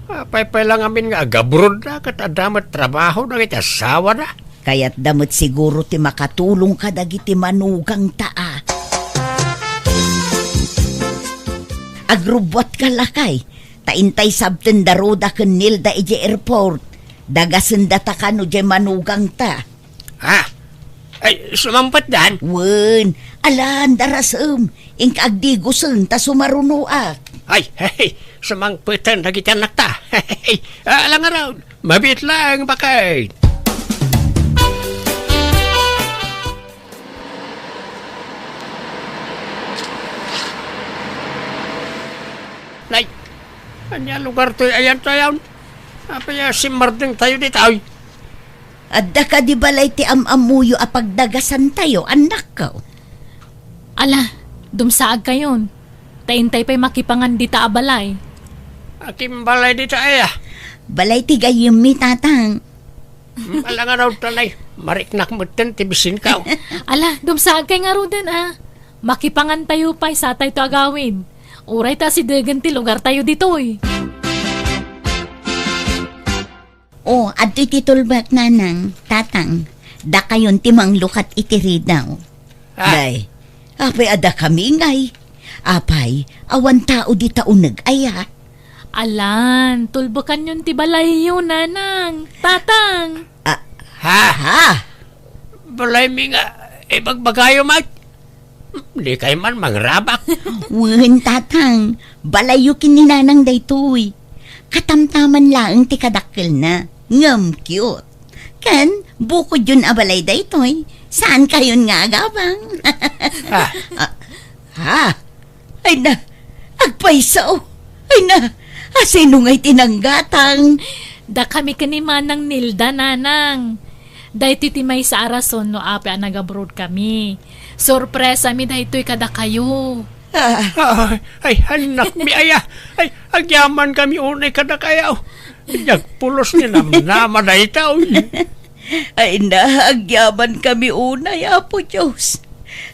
Apay pay la ngamin nga agabrodda, ket adda met trabaho dagiti asawada. Kayatda met siguro ti makatulong kadagiti manugangta, a. Agrubbuatka, lakay, ta intay sabten da Roda ken Nilda idiay airport. Dagasendata kano diay manugangta. Ha? Ay, sumangpetdan? Wen, alan, darasem. Inka agdigosen ta sumarunoak. Ay, hey, sumangpeten dagiti annakta. Hey, ala ngarud, mabiit laeng, baket. Nay, ania lugar toy ayan tayon? Apay a simmardengtayo ditoy? Adda kadi balay ti am-ammoyo a pagdagasantayo, annakko? Ala, dumsaagkayon. Ta intay pay makipangan dita a balay. Akin balay dita aya? Balay ti gayyemmi, tatang. Hmm, ala nga daw tanay. Mariknak metten ti bisinkaw. Ala, dumsaagkay ngaruden, a. Makipangantayo pay satayto agawid. Uray ta asidegen ti lugartayo ditoy. O, adtoy ti tulbek, nanang, tatang. Dakayon ti manglukat iti ridaw. Ah. Day, apay a dakami ngay? Apay, awan tao dita uneg aya? Alan, tulbekanyon ti balayyo, nanang, tatang. Ah, ha? Ha? Balaymi nga ibagbagayo met? Dikay man mangrabak. Wen, tatang, balayyo ken ni nanang daytoy. Katamtaman laeng ti kadakkelna, ngem cute. Ken, bukodyon a balay daytoy, saankayon nga agabang. Ah. Ah, ha? Ay na, agpayso. Ay na, asino ngay ti nanggatang? Dakami ken ni Manang Nilda, nanang. Daytoy ti maysa a rason no apay a nag-abroad kami. Sorpresami daytoy kadakayo. Ah. Ay, ay, annakmi aya. Ay, agyamankami unay kadakayo. Diak pulos ni namnama dayta, uy. Ay na, agyamankami unay, Apo Dios.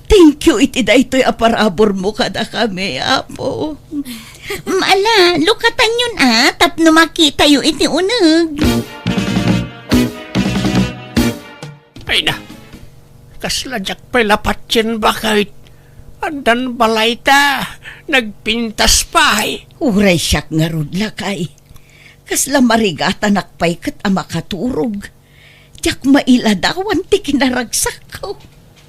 Thank you iti daytoy a paraburmo kadakami, Apo. Mm, ala, lukatanyon a, tapno makitayo iti uneg. Ay na, kasla diak pay lapatien baket. Addan balayta, nagpintas pay. Uray siak ngarud, lakay. Kasla marigatanak pay ket a makaturog. Diak mailadawan ti kinaragsakko.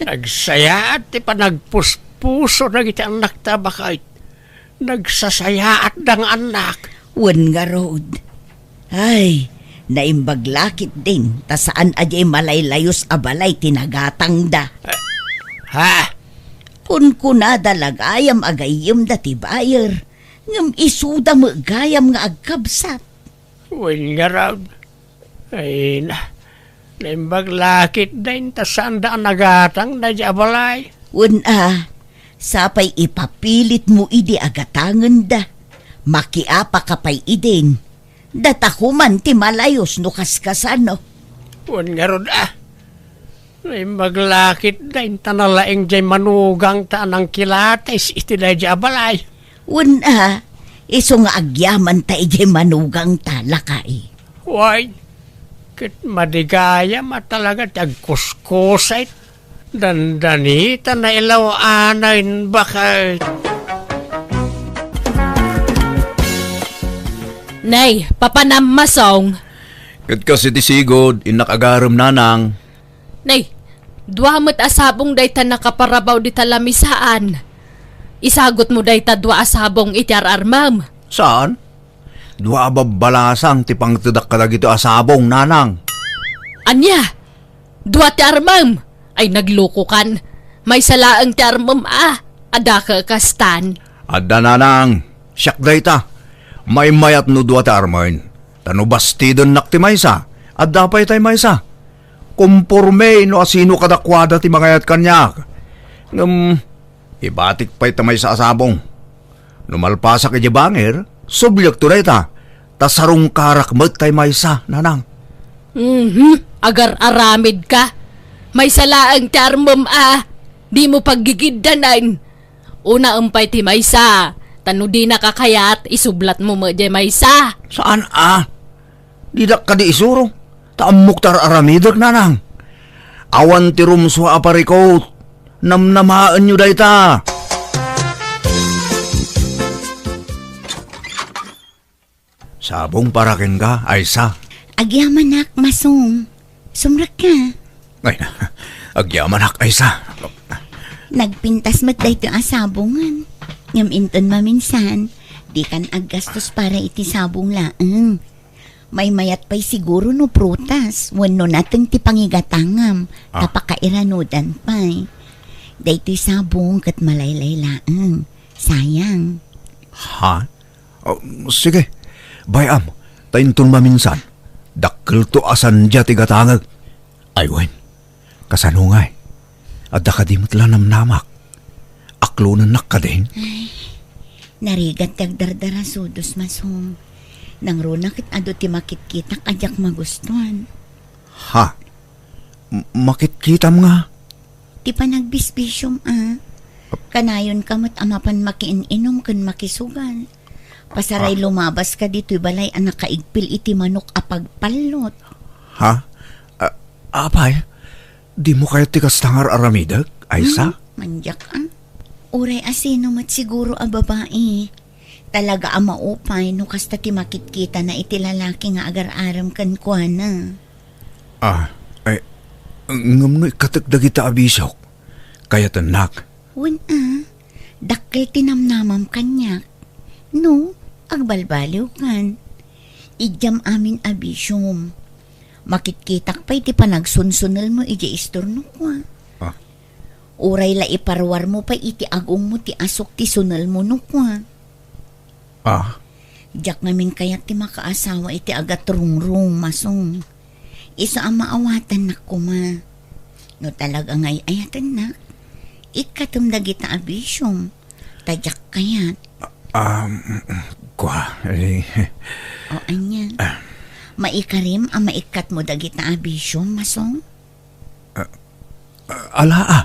Nagsayaat ti panagpuspuso dagiti annakta, baket. Nagsasayaatda nga annak. Wen ngarud. Ay, naimbag la ketdin, ta saan a diay malaylayus a balay ti nagatangda. Eh, ha? Kunkunada la gayam a gayyemda ti buyer, ngem isuda met gayam nga agkabsat. Wen ngarud. Ay na, naimbag la ketdin ta saanda a nagatang daydiay a balay. Wen a, sapay ipapilitmo idi a gatangenda. Makiapaka pay idin. Datako man ti malayus no kaskasano. Wen ngarud a. Naimbag la ketdin ta nalaing diay manugangta a nangkilatis iti daydiay a balay. Wen a, isu nga agyamanta idiay manugangta, lakay. Wen, ket madi gayam a talaga ti agkuskusay. Dandanita nailaw-anen, baket. Nay, papanam, Masong. Ket kas iti sigud, innak agarem, nanang. Nay, dua met a sabong dayta nakaparabaw dita lamisaan. Isagutmo dayta dua a sabong iti ar-armem. Saan? Dua a babbalasang ti pangtedak kadagitoy a sabong, nanang. Ania? Dua ti armem? Ay, naglukokan. Maysa laeng ti armem a. Adda ka kastan? Adda, nanang. Siak dayta. Maymayat no dua ti armen. Ta no bastidennak ti maysa, adda pay tay maysa. Komporme no asino kadakuada ti mangayat kaniak. Ngem, ibatik pay ta maysa a sabong. No malpasak idiay bangir, subliekto dayta, ta sarungkarak met tay maysa, nanang. Mhm, agar-aramidka. Maysa laeng ti armem a, dimo paggigiddanen. Unaem pay ti maysa, ta no dinaka kayat, isublatmo met diay maysa. Saan a? Didak kadi isuro, ta ammok ti ar-aramidek, nanang. Awan ti rumsua a parikot. Namnamaenyo dayta. Sabong para kenka, Aysa. Agyamanak, Masong. Sumrekka. Ay, agyamanak, Aysa. Nagpintas met daytoy a sabongen. Ngem inton maminsan, dikan aggastos para iti sabong laeng. Maymayat pay siguro no prutas wenno nateng ti pangigatangam, ta Ah. pakairanudan pay. Daytoy sabong ket malaylay laeng. Sayang. Ha? Oh, sige. Bay-am, ta inton maminsan, dakkelto a sandia ti gatangek. Ay wen, kasano ngay? Adda kadi met la namnamak? Aklonennak kadin? Ay, narigat ti agdardarasudos, Masong. Nangruna ket adu ti makitkitak a diak magustuan. Ha? M-, makitkitam nga? Ti panagbisbisiom a. Kanayonka met a mapan makiin-inom ken makisugal. Pasaray Ah. lumabaska ditoy balay a nakaigpil iti manok a pagpallot. Ha? Ah, apay, dimo kayat ti kasta nga ar-aramidek, Aysa? Hmm, mandiak a. Uray asino met siguro a babai. Talaga a maupay no kasta ti makitkitana iti lalaki nga agar-arem kenkuana. Ah, ay, ngem no ikkatek dagita a bisiok, kayatennak. Wen a, dakkel ti namnamam kaniak. No, agbalbaliwkan. Idiam amin a bisiom. Makitkitak pay ti panagsunsunelmo idiay istorno kua. Ah. Uray la iparuarmo pay iti agongmo ti asuk ti sunelmo no kua. Ah. Diak ngamin kayat ti makaasawa iti agatrungrung, Masong. Isu a maawatannak koma. No talaga nga ay-ayatennak, ikkatem dagita a bisiom. Ta diak kayat. Um, kua, eh. O, ania? Ah. Maikarim a maikkatmo dagita a bisiom, Masong? Ah, ala, ah.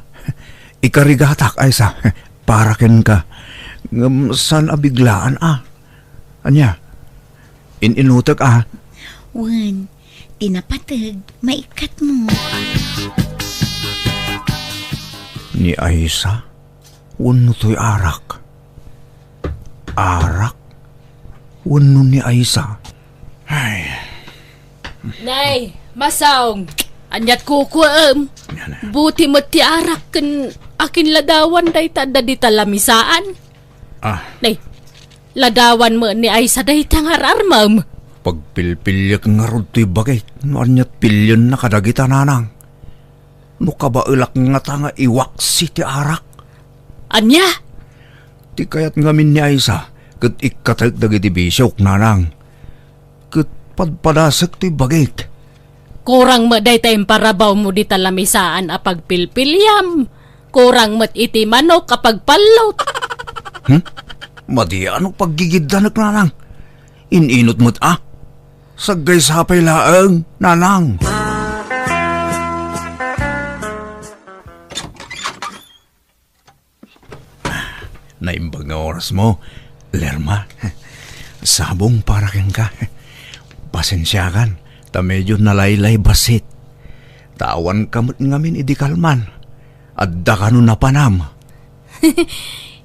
Ikarigatak, Aisa. Para kenka. Ngem saan a biglaan, ah. Ania? In-inutek, ah. Wen, ti napateg, maikkatmo. Ni Aisa? Wenno toy arak? Arak? Wenno ni Aisa? Ay. Nay, Masong, aniat kukuem? Yan na. Buti met ti arak ken akin ladawan dayta adda dita lamisaan. Ah. Nay, ladawan met ni Aisa dayta nga ar-armem. Pagpilpiliek ngarud toy bagik no aniat pilienna kadagita, nanang. No kabaelak ngata nga iwaksi ti arak. Ania? Ti kayat ngamin ni Aisa ket ikkatek dagiti bisiok, nanang. Ket padpadasek ti bagik. Kurang met dayta imparabawmo dita lamisaan a pagpilpiliam. Kurang met iti manok a pagpallot. Hmm? Madi a no paggigiddanek, nanang. In-inut met a. Saggaysa pay laeng, nanang. Naimbag nga orasmo, Lerma. Sabong para kenka. Pasensiakan, ta medio nalaylay bassit. Ta awanka met ngamin idi kalman. Adda kano napanam?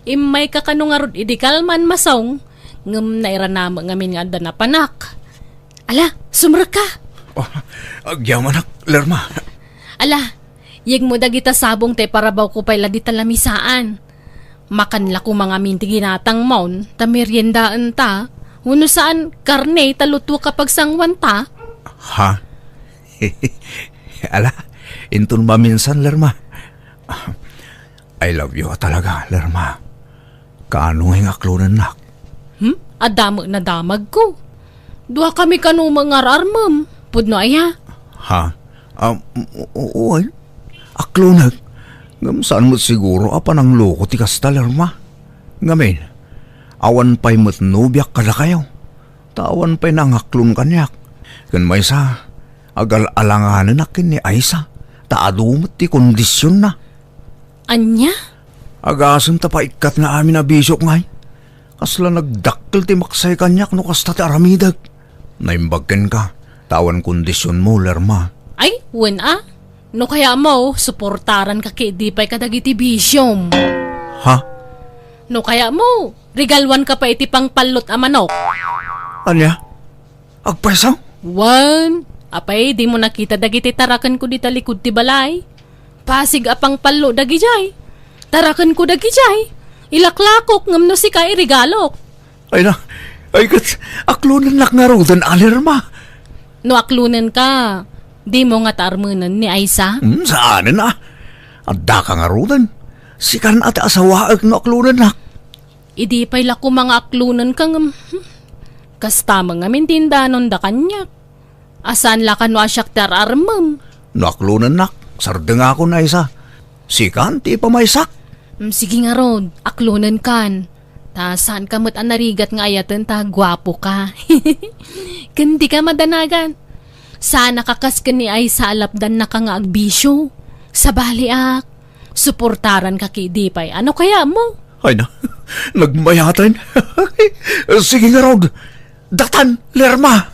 Immayka kano ngarud idi kalman, Masong, ngem nairanamek ngamin nga adda napanak. Ala, sumrekka. Oh, agyamanak, Lerma. Ala, yegmo dagita sabong ta iparabawko pay la dita lamisaan. Makan la koma ngamin ti ginatangmon, ta meriendaenta. Wenno saan, karne ta lutuek a pagsanguanta. Ha? Ala, inton maminsan, Lerma. I love you talaga, Lerma. Kaano nga aklonennak? Hmm? Adda met nadamagko. Duakami kano met nga ar-armem. Pudno aya? Ha? Um, o-, o-, oy. Aklonek. Ngem saan met siguro a panangloko ti kasta, Lerma. Ngamin, awan pay met nobiak kadakayo. Ta awan pay nangaklon kaniak. Ken maysa, agal-alanganenak ken ni Aisa, ta adu met ti kondisionna. Ania? Agasem ta paikkat nga amin a bisiok ngay. Kasla nagdakkel ti maksay kaniak no kasta ti aramidek. Naimbag kenka, ta awan kondisionmo, Lerma. Ay, wen a. No kayatmo, suportaranka ket idi pay kadagiti bisiom. Ha? No kayatmo, regaluanka pay iti pangpallot a manok. Ania? Agpayso? Wen, apay, dimo nakita dagiti tarakenko dita likud ti balay? Pasig a pangpallo dagidiay. Tarakenko dagidiay. Ilaklakok ngem no sika iregalok. Ay na, ay ket, aklonennak ngaruden a, Lerma. No aklonenka, dimo ngata armenen ni Aisa? Hmm, saanen a. Addaka ngaruden. Sikan a ti asawaek no aklonennak. Idi pay la koma nga aklonenka ngem, hmm, kasta met ngamin ti indanonda kaniak. A saan la kano a siak ti ar-armem. No aklonennak, sardengakon, Aisa. Sikan ti ipamaysak. Mm, sige ngarud, aklonenkan. Ta saanka met a narigat nga ayaten ta guapoka. Ken dika madanagan. Saanaka kas ken ni Aisa a lapdannaka nga agbisio. Sabaliak, suportaranka ket idi pay. Ano kayatmo? Ay na, nagmayaten. Sige ngarud, datan, Lerma.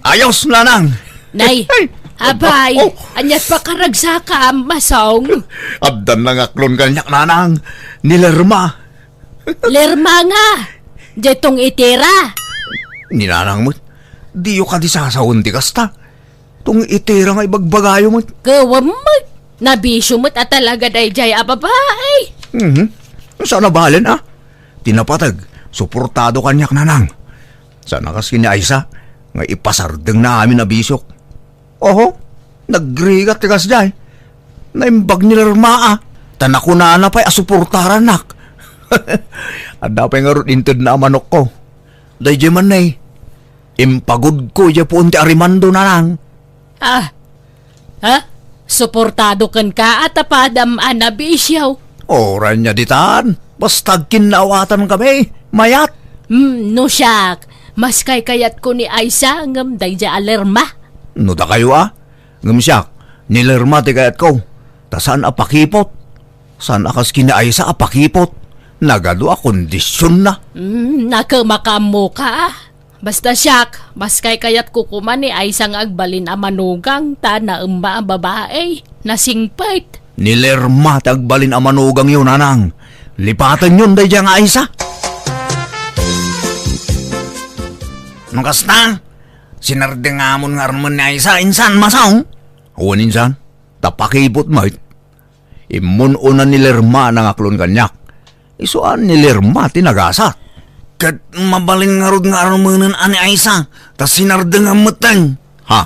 Ayos, nanang. Nay, ay, Abay, Oh. Ania't pakaragsakam, Masong? Addan nangaklon kaniak, Nanang. Ni Lerma. Lerma nga. Diay tong itira. Ni Nanang met, diyo kadi sasawen ti kasta. Tong itira nga ibagbagayo met. Kawam met. Nabisyo met a talaga daydiay a babai. Mhm. Saan a balen, a? Ti napateg, suportado kaniak, Nanang. Saan a kas ken ni Aisa, nga ipasardengna amin a bisyok. Oho, nagrigat ti kasdiay. Naimbag ni Lerma, a, ta nakunana pay a suportarannak. Adda pay ngarud intedna a manokko. Daydiay man, nay, impagudko idiay puon ti arimando, Nanang. Ah, ha? Suportado kenka a ta padam a nabisyo. Uray ania ditan, basta agkinnaawatan kami, mayat. Hmm, no siak, mas kaykayatko ni Aisa ngem daydiay a Lerma. No dakayo, a, ngem siak, ni Lerma ti kayatko, ta saan a pakipot. Saan a kas ken ni Aisa a pakipot. Nagadu a kondisionna. Hmm, nakamakaammoka. Basta siak, mas kaykayatko koma ni Aisa nga agbalin a manugang ta naemma a babai. Nasingpet. Ni Lerma ti agbalin a manugangyo, Nanang. Lipatenyon daydiay nga Aisa. No kasta, sinardengamon nga armen ni Aisa, insan, Masong? Wen, insan. Ta pakipot met. Immun-una ni Lerma a nangaklon kaniak. Isu a ni Lerma ti nagasat. Ket mabalin ngarud nga armenen a ni Aisa, ta sinardengam metten. Ha?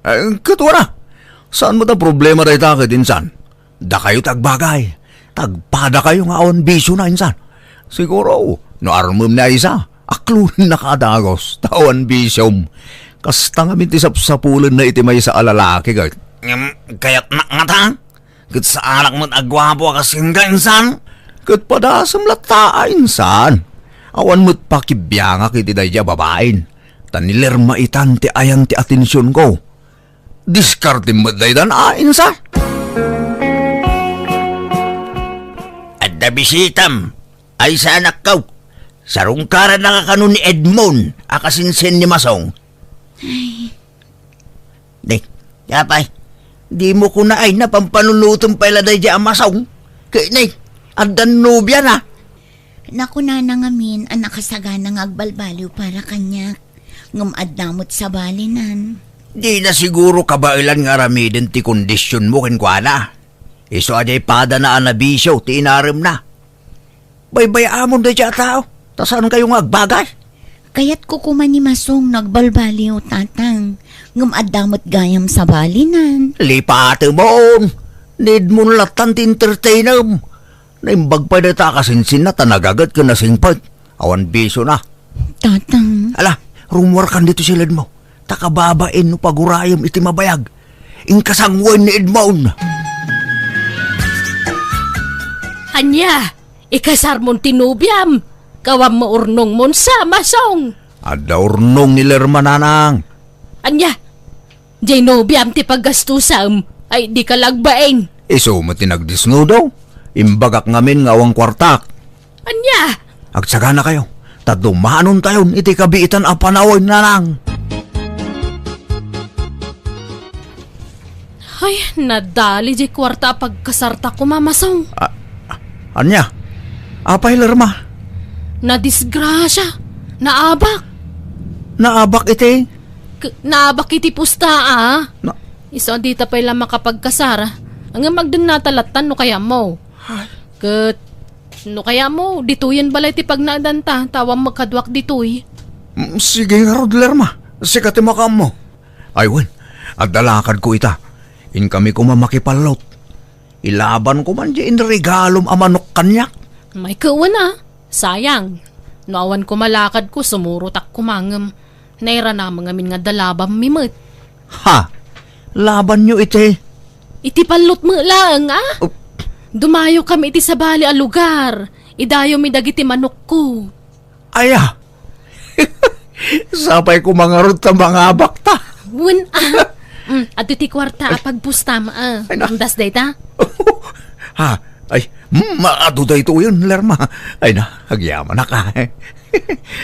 Eh, ket wana, saan met a problema dayta ket insan? Dakayo ti agbagay. Tagpadakayo nga awan bisiona insan. Siguro, no armem ni Aisa, aklonennaka a dagus, ta awan bisiom. Kasta ngamin ti sapsapulenna iti maysa a lalaki ket. Ngem, kayatnak ngata? Ket saanak met a guapo a kas kenka, insan? Ket padasem latta a, insan. Awan met pakibiangak iti daydiay a babain. Ta ni Lerma itan ti ayan ti atensionko. Diskartem met daytan a, insan. Adda bisitam, Aisa anakko. Sarungkarannak kano ni Edmond a kasinsin ni Masong. Ay. Di, apay, dimo kuna ay napampanunoten pay la daydiay a Masong. Ket ni, addan nobiana. Nakunana ngamin a nakasagana nga agbalbaliw para kaniak, ngem adda met sabalinan. Dina siguro kabaelan nga aramiden ti kondisionmo kenkuana. Isu a diay padana a nabisio ti inaremna. Baybay-amon daydiay a tao, ta saankayo nga agbagay. Kayatko koma ni Masong no agbalbaliw, Tatang, ngem adda met gayam sabalinan. Lipatemon! Need mon lattan ti entertainem. Naimbag pay dayta a kasinsinna ta nagaget ken nasingpet. Awan bisiona. Tatang. Ala, rumuarkan ditoy siledmo. Ta kababain no pagurayem iti mabayag. Inka sanguen ni Edmond. Ania? Ikasarmon ti nobiam? Kawam maurnongmon sa, Masong. Adda urnong ni Lerma, Nanang. Ania? Diay nobiam ti paggastusam, ay dika lagbaing. Isu met ti nagdisnudo. Imbagak ngamin nga awan kuartak. Ania? Agsaganakayo, ta dumanontayon iti kabiitan a panawen, Nanang. Ay, nadali diay kuarta a pagkasarta koma, Masong. A-, a-, ania? Apay, Lerma? Nadisgrasia. Naabak. Naabak iti? K-, naabak iti pusta, a. Na- Isu a dita pay la makapagkasar. Ngem agdennata lattan no kayatmo. Ay. Ket no kayatmo, ditoyen balay ti pagnaedanta, ta awan met kaduak ditoy. Mm, sige ngarud, Lerma. Sika ti makaammo. Ay wen, adda lakadko ita. Inkami koma makipallot. Ilabanko man diay inregalom a manok kaniak. Ay, ket wen a, sayang. No awan koma lakadko, sumurotak koma ngem nairanam ngamin nga adda labammi met. Ha? Labanyo iti? Iti pallot met laeng, a? Oh. Dumayokami iti sabali a lugar. Idayomi dagiti manokko. Aya. Sapay koma ngarud ta mangabakta. Wen, a. Mm, adtoy ti kuarta a pagpustam, a. Ay, na. Intas dayta? Ha? Ay, mm, adu daytoyen, Lerma. Ay na, agyamanak, a.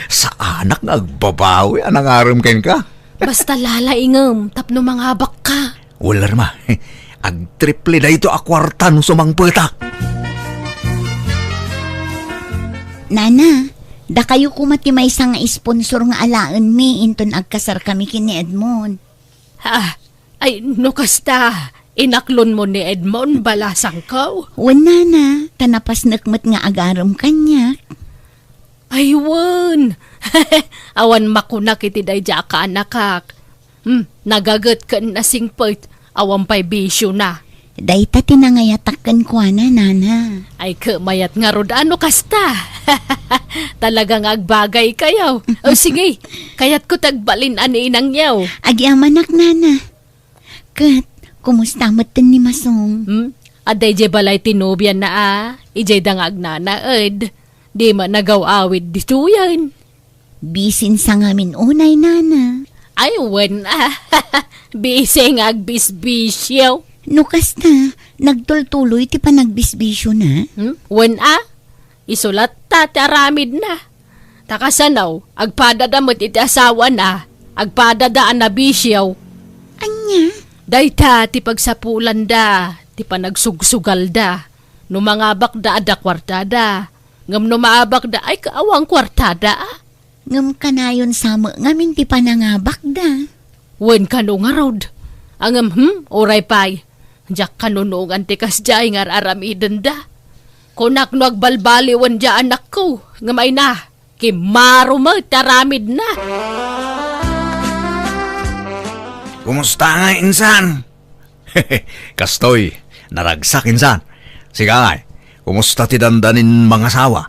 Saanak nga agbabawi a nangarem kenka. Basta lalaingem tapno mangabakka. Wen la, Rama. Agtriple daytoy a kuarta no sumangpetak. Nana, dakayo koma ti maysa nga sponsor nga alaenmi inton agkasarkami ken ni Edmond. Ah, ay, no kasta, inaklonmo ni Edmond, balasangko? Wen, nana, ta napasnek met nga agarem kaniak. Ay, wen. Awan makunak iti daydiay a kaanakak. Hmm, nagaget ken nasingpet, awan pay bisiona. Dayta ti nangayatak kenkuana, nana. Ay, ket mayat ngarud a no kasta. Talaga nga agbagaykayo. O, sige, kayatko ti agbalin a ni inangyo. Agyamanak, nana. Ket, kumusta metten ni Masong? Hmm? Adda idiay balay ti nobiana a, idiay da nga agnanaed. Di met nagaw-awid ditoyen. Bisin sa ngamin unay, nana. Ay, wen a. Bisi nga agbisbisio. No kasta, nagtultuloy ti panagbisbisiona? Hmm? Wen a. Isu latta ti aramidna. Ta kasano, agpadada met iti asawana, agpadada a nabisio. Ania? Dayta ti pagsapulanda, ti panagsugsugalda. No mangabakda, adda kuartada. Ngem no maabakda, ay, awan kuartada, a? Ngem kanayon sa met ngamin ti panangabakda. Wen kano ngarud. Ngem, hmm, uray pay. Diak kanunongan ti kasdiay nga ar-aramidenda. Kunak no agbalbaliwen diay anakko, ngem ay na, kimmaro met ti aramidna. Kumusta ngay, insan? Kastoy, naragsak, insan. Sika ngay, kumusta ti dandanin mangasawa?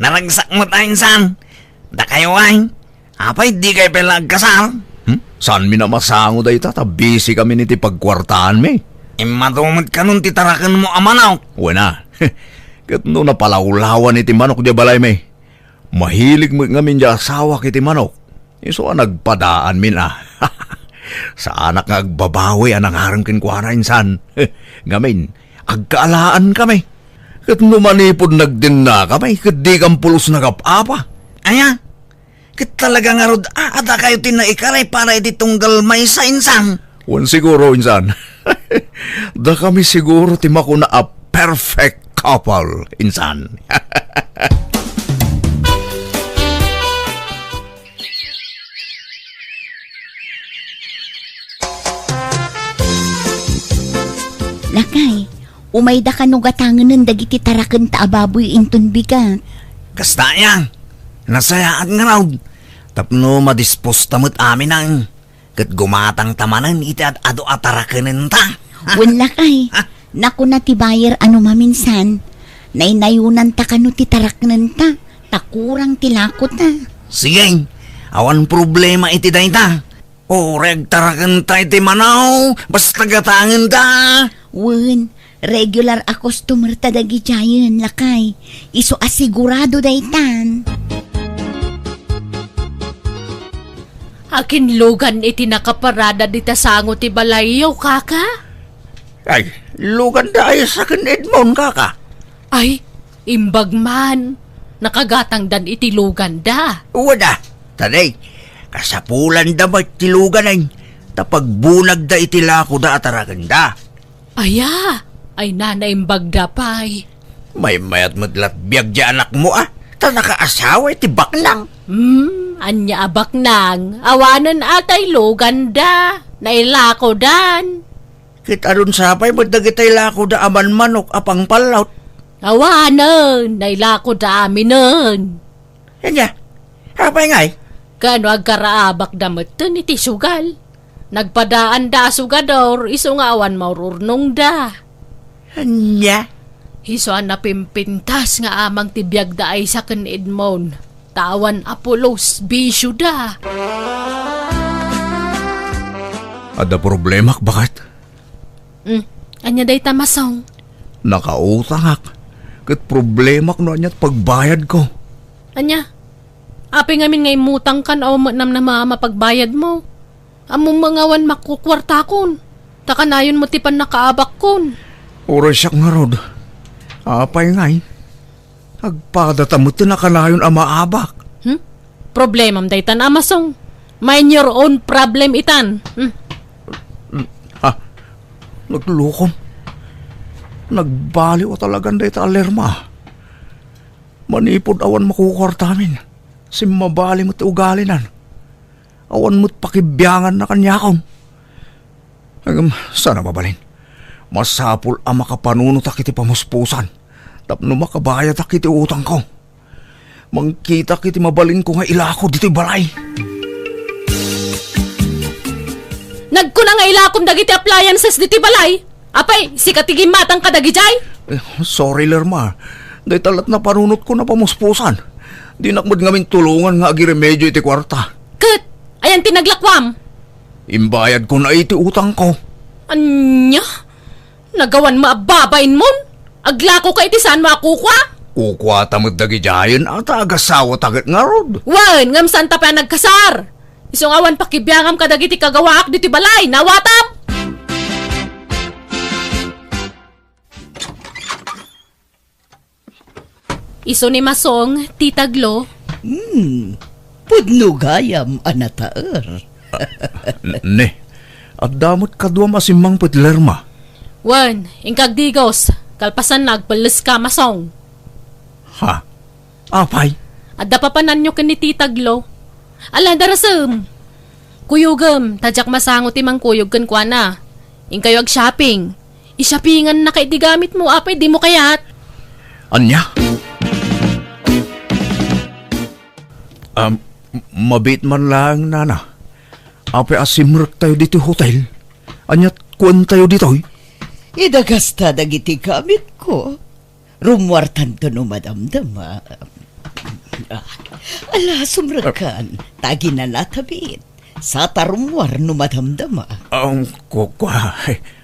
Naragsak met a, insan. Dakayo ay, apay, dikay pay la agkasar? Hmm? Saanmi a masango dayta, ta bisikami iti pagkuartaanmi. Immadu met kanon ti tarakenmo a manok. Wen a. Ket no napalawlawan iti manok diay balaymi, mahilig met ngamin diay asawak iti manok. Isu a nagpadaanmin a. Saanak nga agbabawi a nangarem kenkuana, insan. Ngamin, agkaalaankami. Ket no manipud nagdennakami, ket dikam pulos nagap-apa. Aya? Ket talaga ngarud a, adakayo ti naikaray para iti tunggal maysa, insan? Wen siguro, insan. Dakami siguro ti makuna a perfect couple, insan. Lakay, umayda kano gatangenen dagiti tarakenta a baboy inton bigat. Kasta aya, nasayaat ngarud, tapno madisposta met aminen, ket gumatangta manen iti ad-adu a tarakenenta. Wen lakay, nakuna ti buyer a no maminsan, naynayonanta kano ti taraknenta, ta kurang ti lakota. Sige, awan problema iti dayta. Uray agtarakenta iti manaw, basta gatangenta. Wen, regular a customer ta dagidiayen, lakay. Isu a sigurado daytan. Akin lugan iti nakaparada dita sango ti balayyo, kaka? Ay, luganda ay sa ken Edmond, kaka. Ay, imbag man. Nakagatangdan iti luganda. Wada, tadi, kasapulanda met ti luganen, ta pagbunagda iti lakoda a tarakenda. Aya, ay nanaimbagda pay. Maymayat met lat biag di anakmo, a, ta nakaasawa iti baknang. Hmm, ania a baknang? Awanen a tay luganda, nailakodan. Ket adun sapay met dagitay lakoda a manmanok a pangpallot. Awanen, nailakoda aminen. Ania? Apay ngay? Kano agkaraabakda metten iti sugal? Nagpadaanda a sugador, isu nga awan maururnongda. Ania? Isu a napimpintas nga amang ti biagda a isa ken Edmond. Ta awan a pulos, bisioda. Adda problemak, baket? Hmm. Ania dayta, Masong? Nakautangak. Ket problemak no ania ti pagbayadko. Ania? Apay ngamin nga immutangkan a met namnama a mapagbayadmo? Ammom nga awan makukuartakon. Ta kanayon met ti pannakaabakkon. Uray siak ngarud. Apay ngay? Agpadata met ti nakanayon a maabak. Hmm? Problemam daytan, Masong. Mind your own problem itan. Hmm. Ha? Naglukom. Nagbaliw a talagan dayta a Lerma. Manipud awan makukuartamin, simmabali met ti ugalinan. Awan met pakibianganna kaniakon. Ngem, saan a mabalin? Masapul a makapanunotak iti pamuspusan tapno makabayadak iti utangko. Mangkitak iti mabalinko nga ilako ditoy balay. Nagkuna nga ilakom dagiti appliances ditoy balay. Apay, sika ti gimmatang kadagidiay? Eh, sorry, Lerma. Dayta la't napanunotko a pamuspusan. Dinak met ngamin tulongan nga agiremedio iti kuarta. Ket, ayan ti naglakuam? Imbayadko na iti utangko. Ania? Nagawan mo a babainmon? Aglako ka iti saan mo a kukua? Kukuata met dagidiayen a ta agasawata ket ngarud. Wen, ngem saanta pay a nagkasar. Isu nga awan pakibiangam kadagiti kagawaak ditoy balay, naawatam? Isu ni Masong, Tita Glo. Hmm, pudno gayam a nataer. N-, ne, adda met kaduam a simmangpet, Lerma. Wen, inka agdigos, kalpasanna agpelleska, Masong. Ha? Apay? Adda papananyo ken ni Tita Glo. Ala, darasem. Kuyogem, ta diak masango ti mangkuyog kenkuana. Inkayo ag-shopping. I-shoppingannaka iti gamitmo, apay dimo kayat? Ania? Um, mabiit man laeng, nana. Apay a simrektayo ditoy hotel? Aniat kuentayo ditoy? Idagasta dagiti gamitko. Rummuartanto no madamdama. Ah, ala, sumrekkan. Ta aginanatabit. Saan ta rummuar no madamdama. Ang kukua,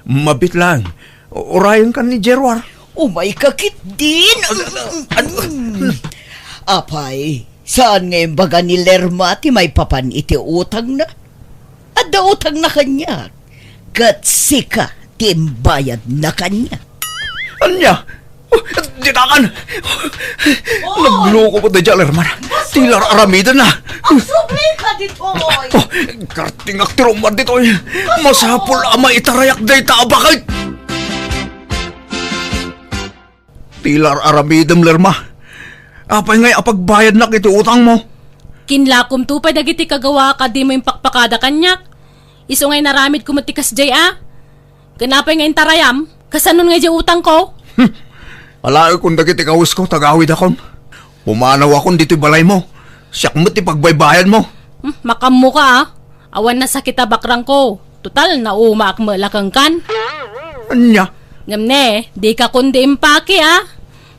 mabiit lang. Urayenkan ni Gerwar. Umayka ketdin. Apay, saan nga imbaga ni Lerma ti maipapan iti utangna? Adda utangna kaniak, ket sika ti imbayadna kaniak. Ania? Oh, ditakan! Oh! Nagluko ko daydiay a Lerma. Ti lar-aramidenna. Agsubli ka ditoy! Oh, kartingak ti rummuar ditoy. Masapul a maitarayak dayta a baket. Ti lar-aramidem, Lerma. Apay ngay a pagbayadnak iti utangmo? Kinlakomto pay dagiti kagawaak a dimo impakpakada kaniak. Isu nga inaramidko met ti kasdiay a. Ken apay nga intarayam? Kasanon nga idiay utangko? Hmm. Alaekon dagiti kawisko, ta agawidakon. Pumanawakon ditoy balaymo. Siak met ti pagbaybayadmo. Hmm, makammoka a. Awan nasakit a bakrangko. Total, naumaak met la kenkan. Ania? Ngem ne, dika kundi impaki a.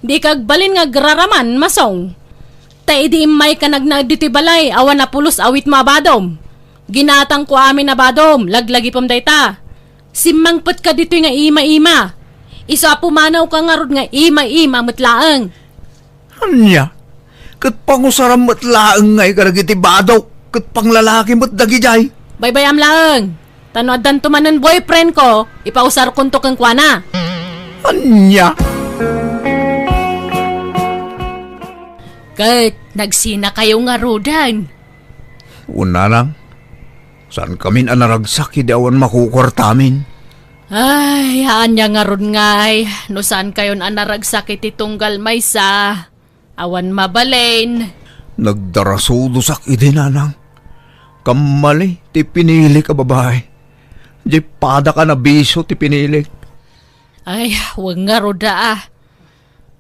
Dika agbalin nga agraraman, Masong. Ta idi immayka nagnaed ditoy balay, awan a pulos awitmo a badom. Ginatangko amin a badom, laglagipem dayta. Simmangpetka ditoy nga ima-ima. Isu a pumanawka ngarud nga ima-ima met laeng. Ania? Ket pangusaram met laeng ngay kadagiti badok, ket panglalaki met dagidiay. Baybayam laeng. Ta no addanto manen boyfriendko, ipausarkonto kenkuana. Ania? Ket nagsinakayo ngaruden. Wen, nanang, saankamin a naragsak idi awan makukuartamin. Ay, ania ngarud ngay, no saankayon a naragsak iti tunggal maysa, awan mabalin. Nagdarasudosak idi, nanang. Kammali ti pinilik a babai. Diay padak a nabisio ti pinilik. Ay, wen ngarud a.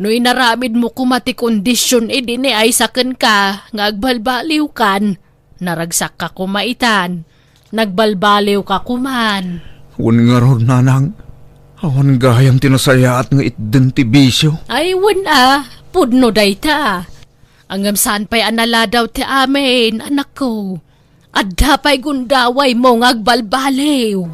No inaramidmo koma ti kondision idi ni aysa kenka nga agbalbaliwkan, naragsakka koma itan, nagbalbaliwka koman. Wen ngarud, nanang, awan gayam ti nasayaat nga itden ti bisio. Ay, wen a, pudno dayta. Ngem saan pay a naladaw ti amin, anakko. Adda pay gundawaymo nga agbalbaliw.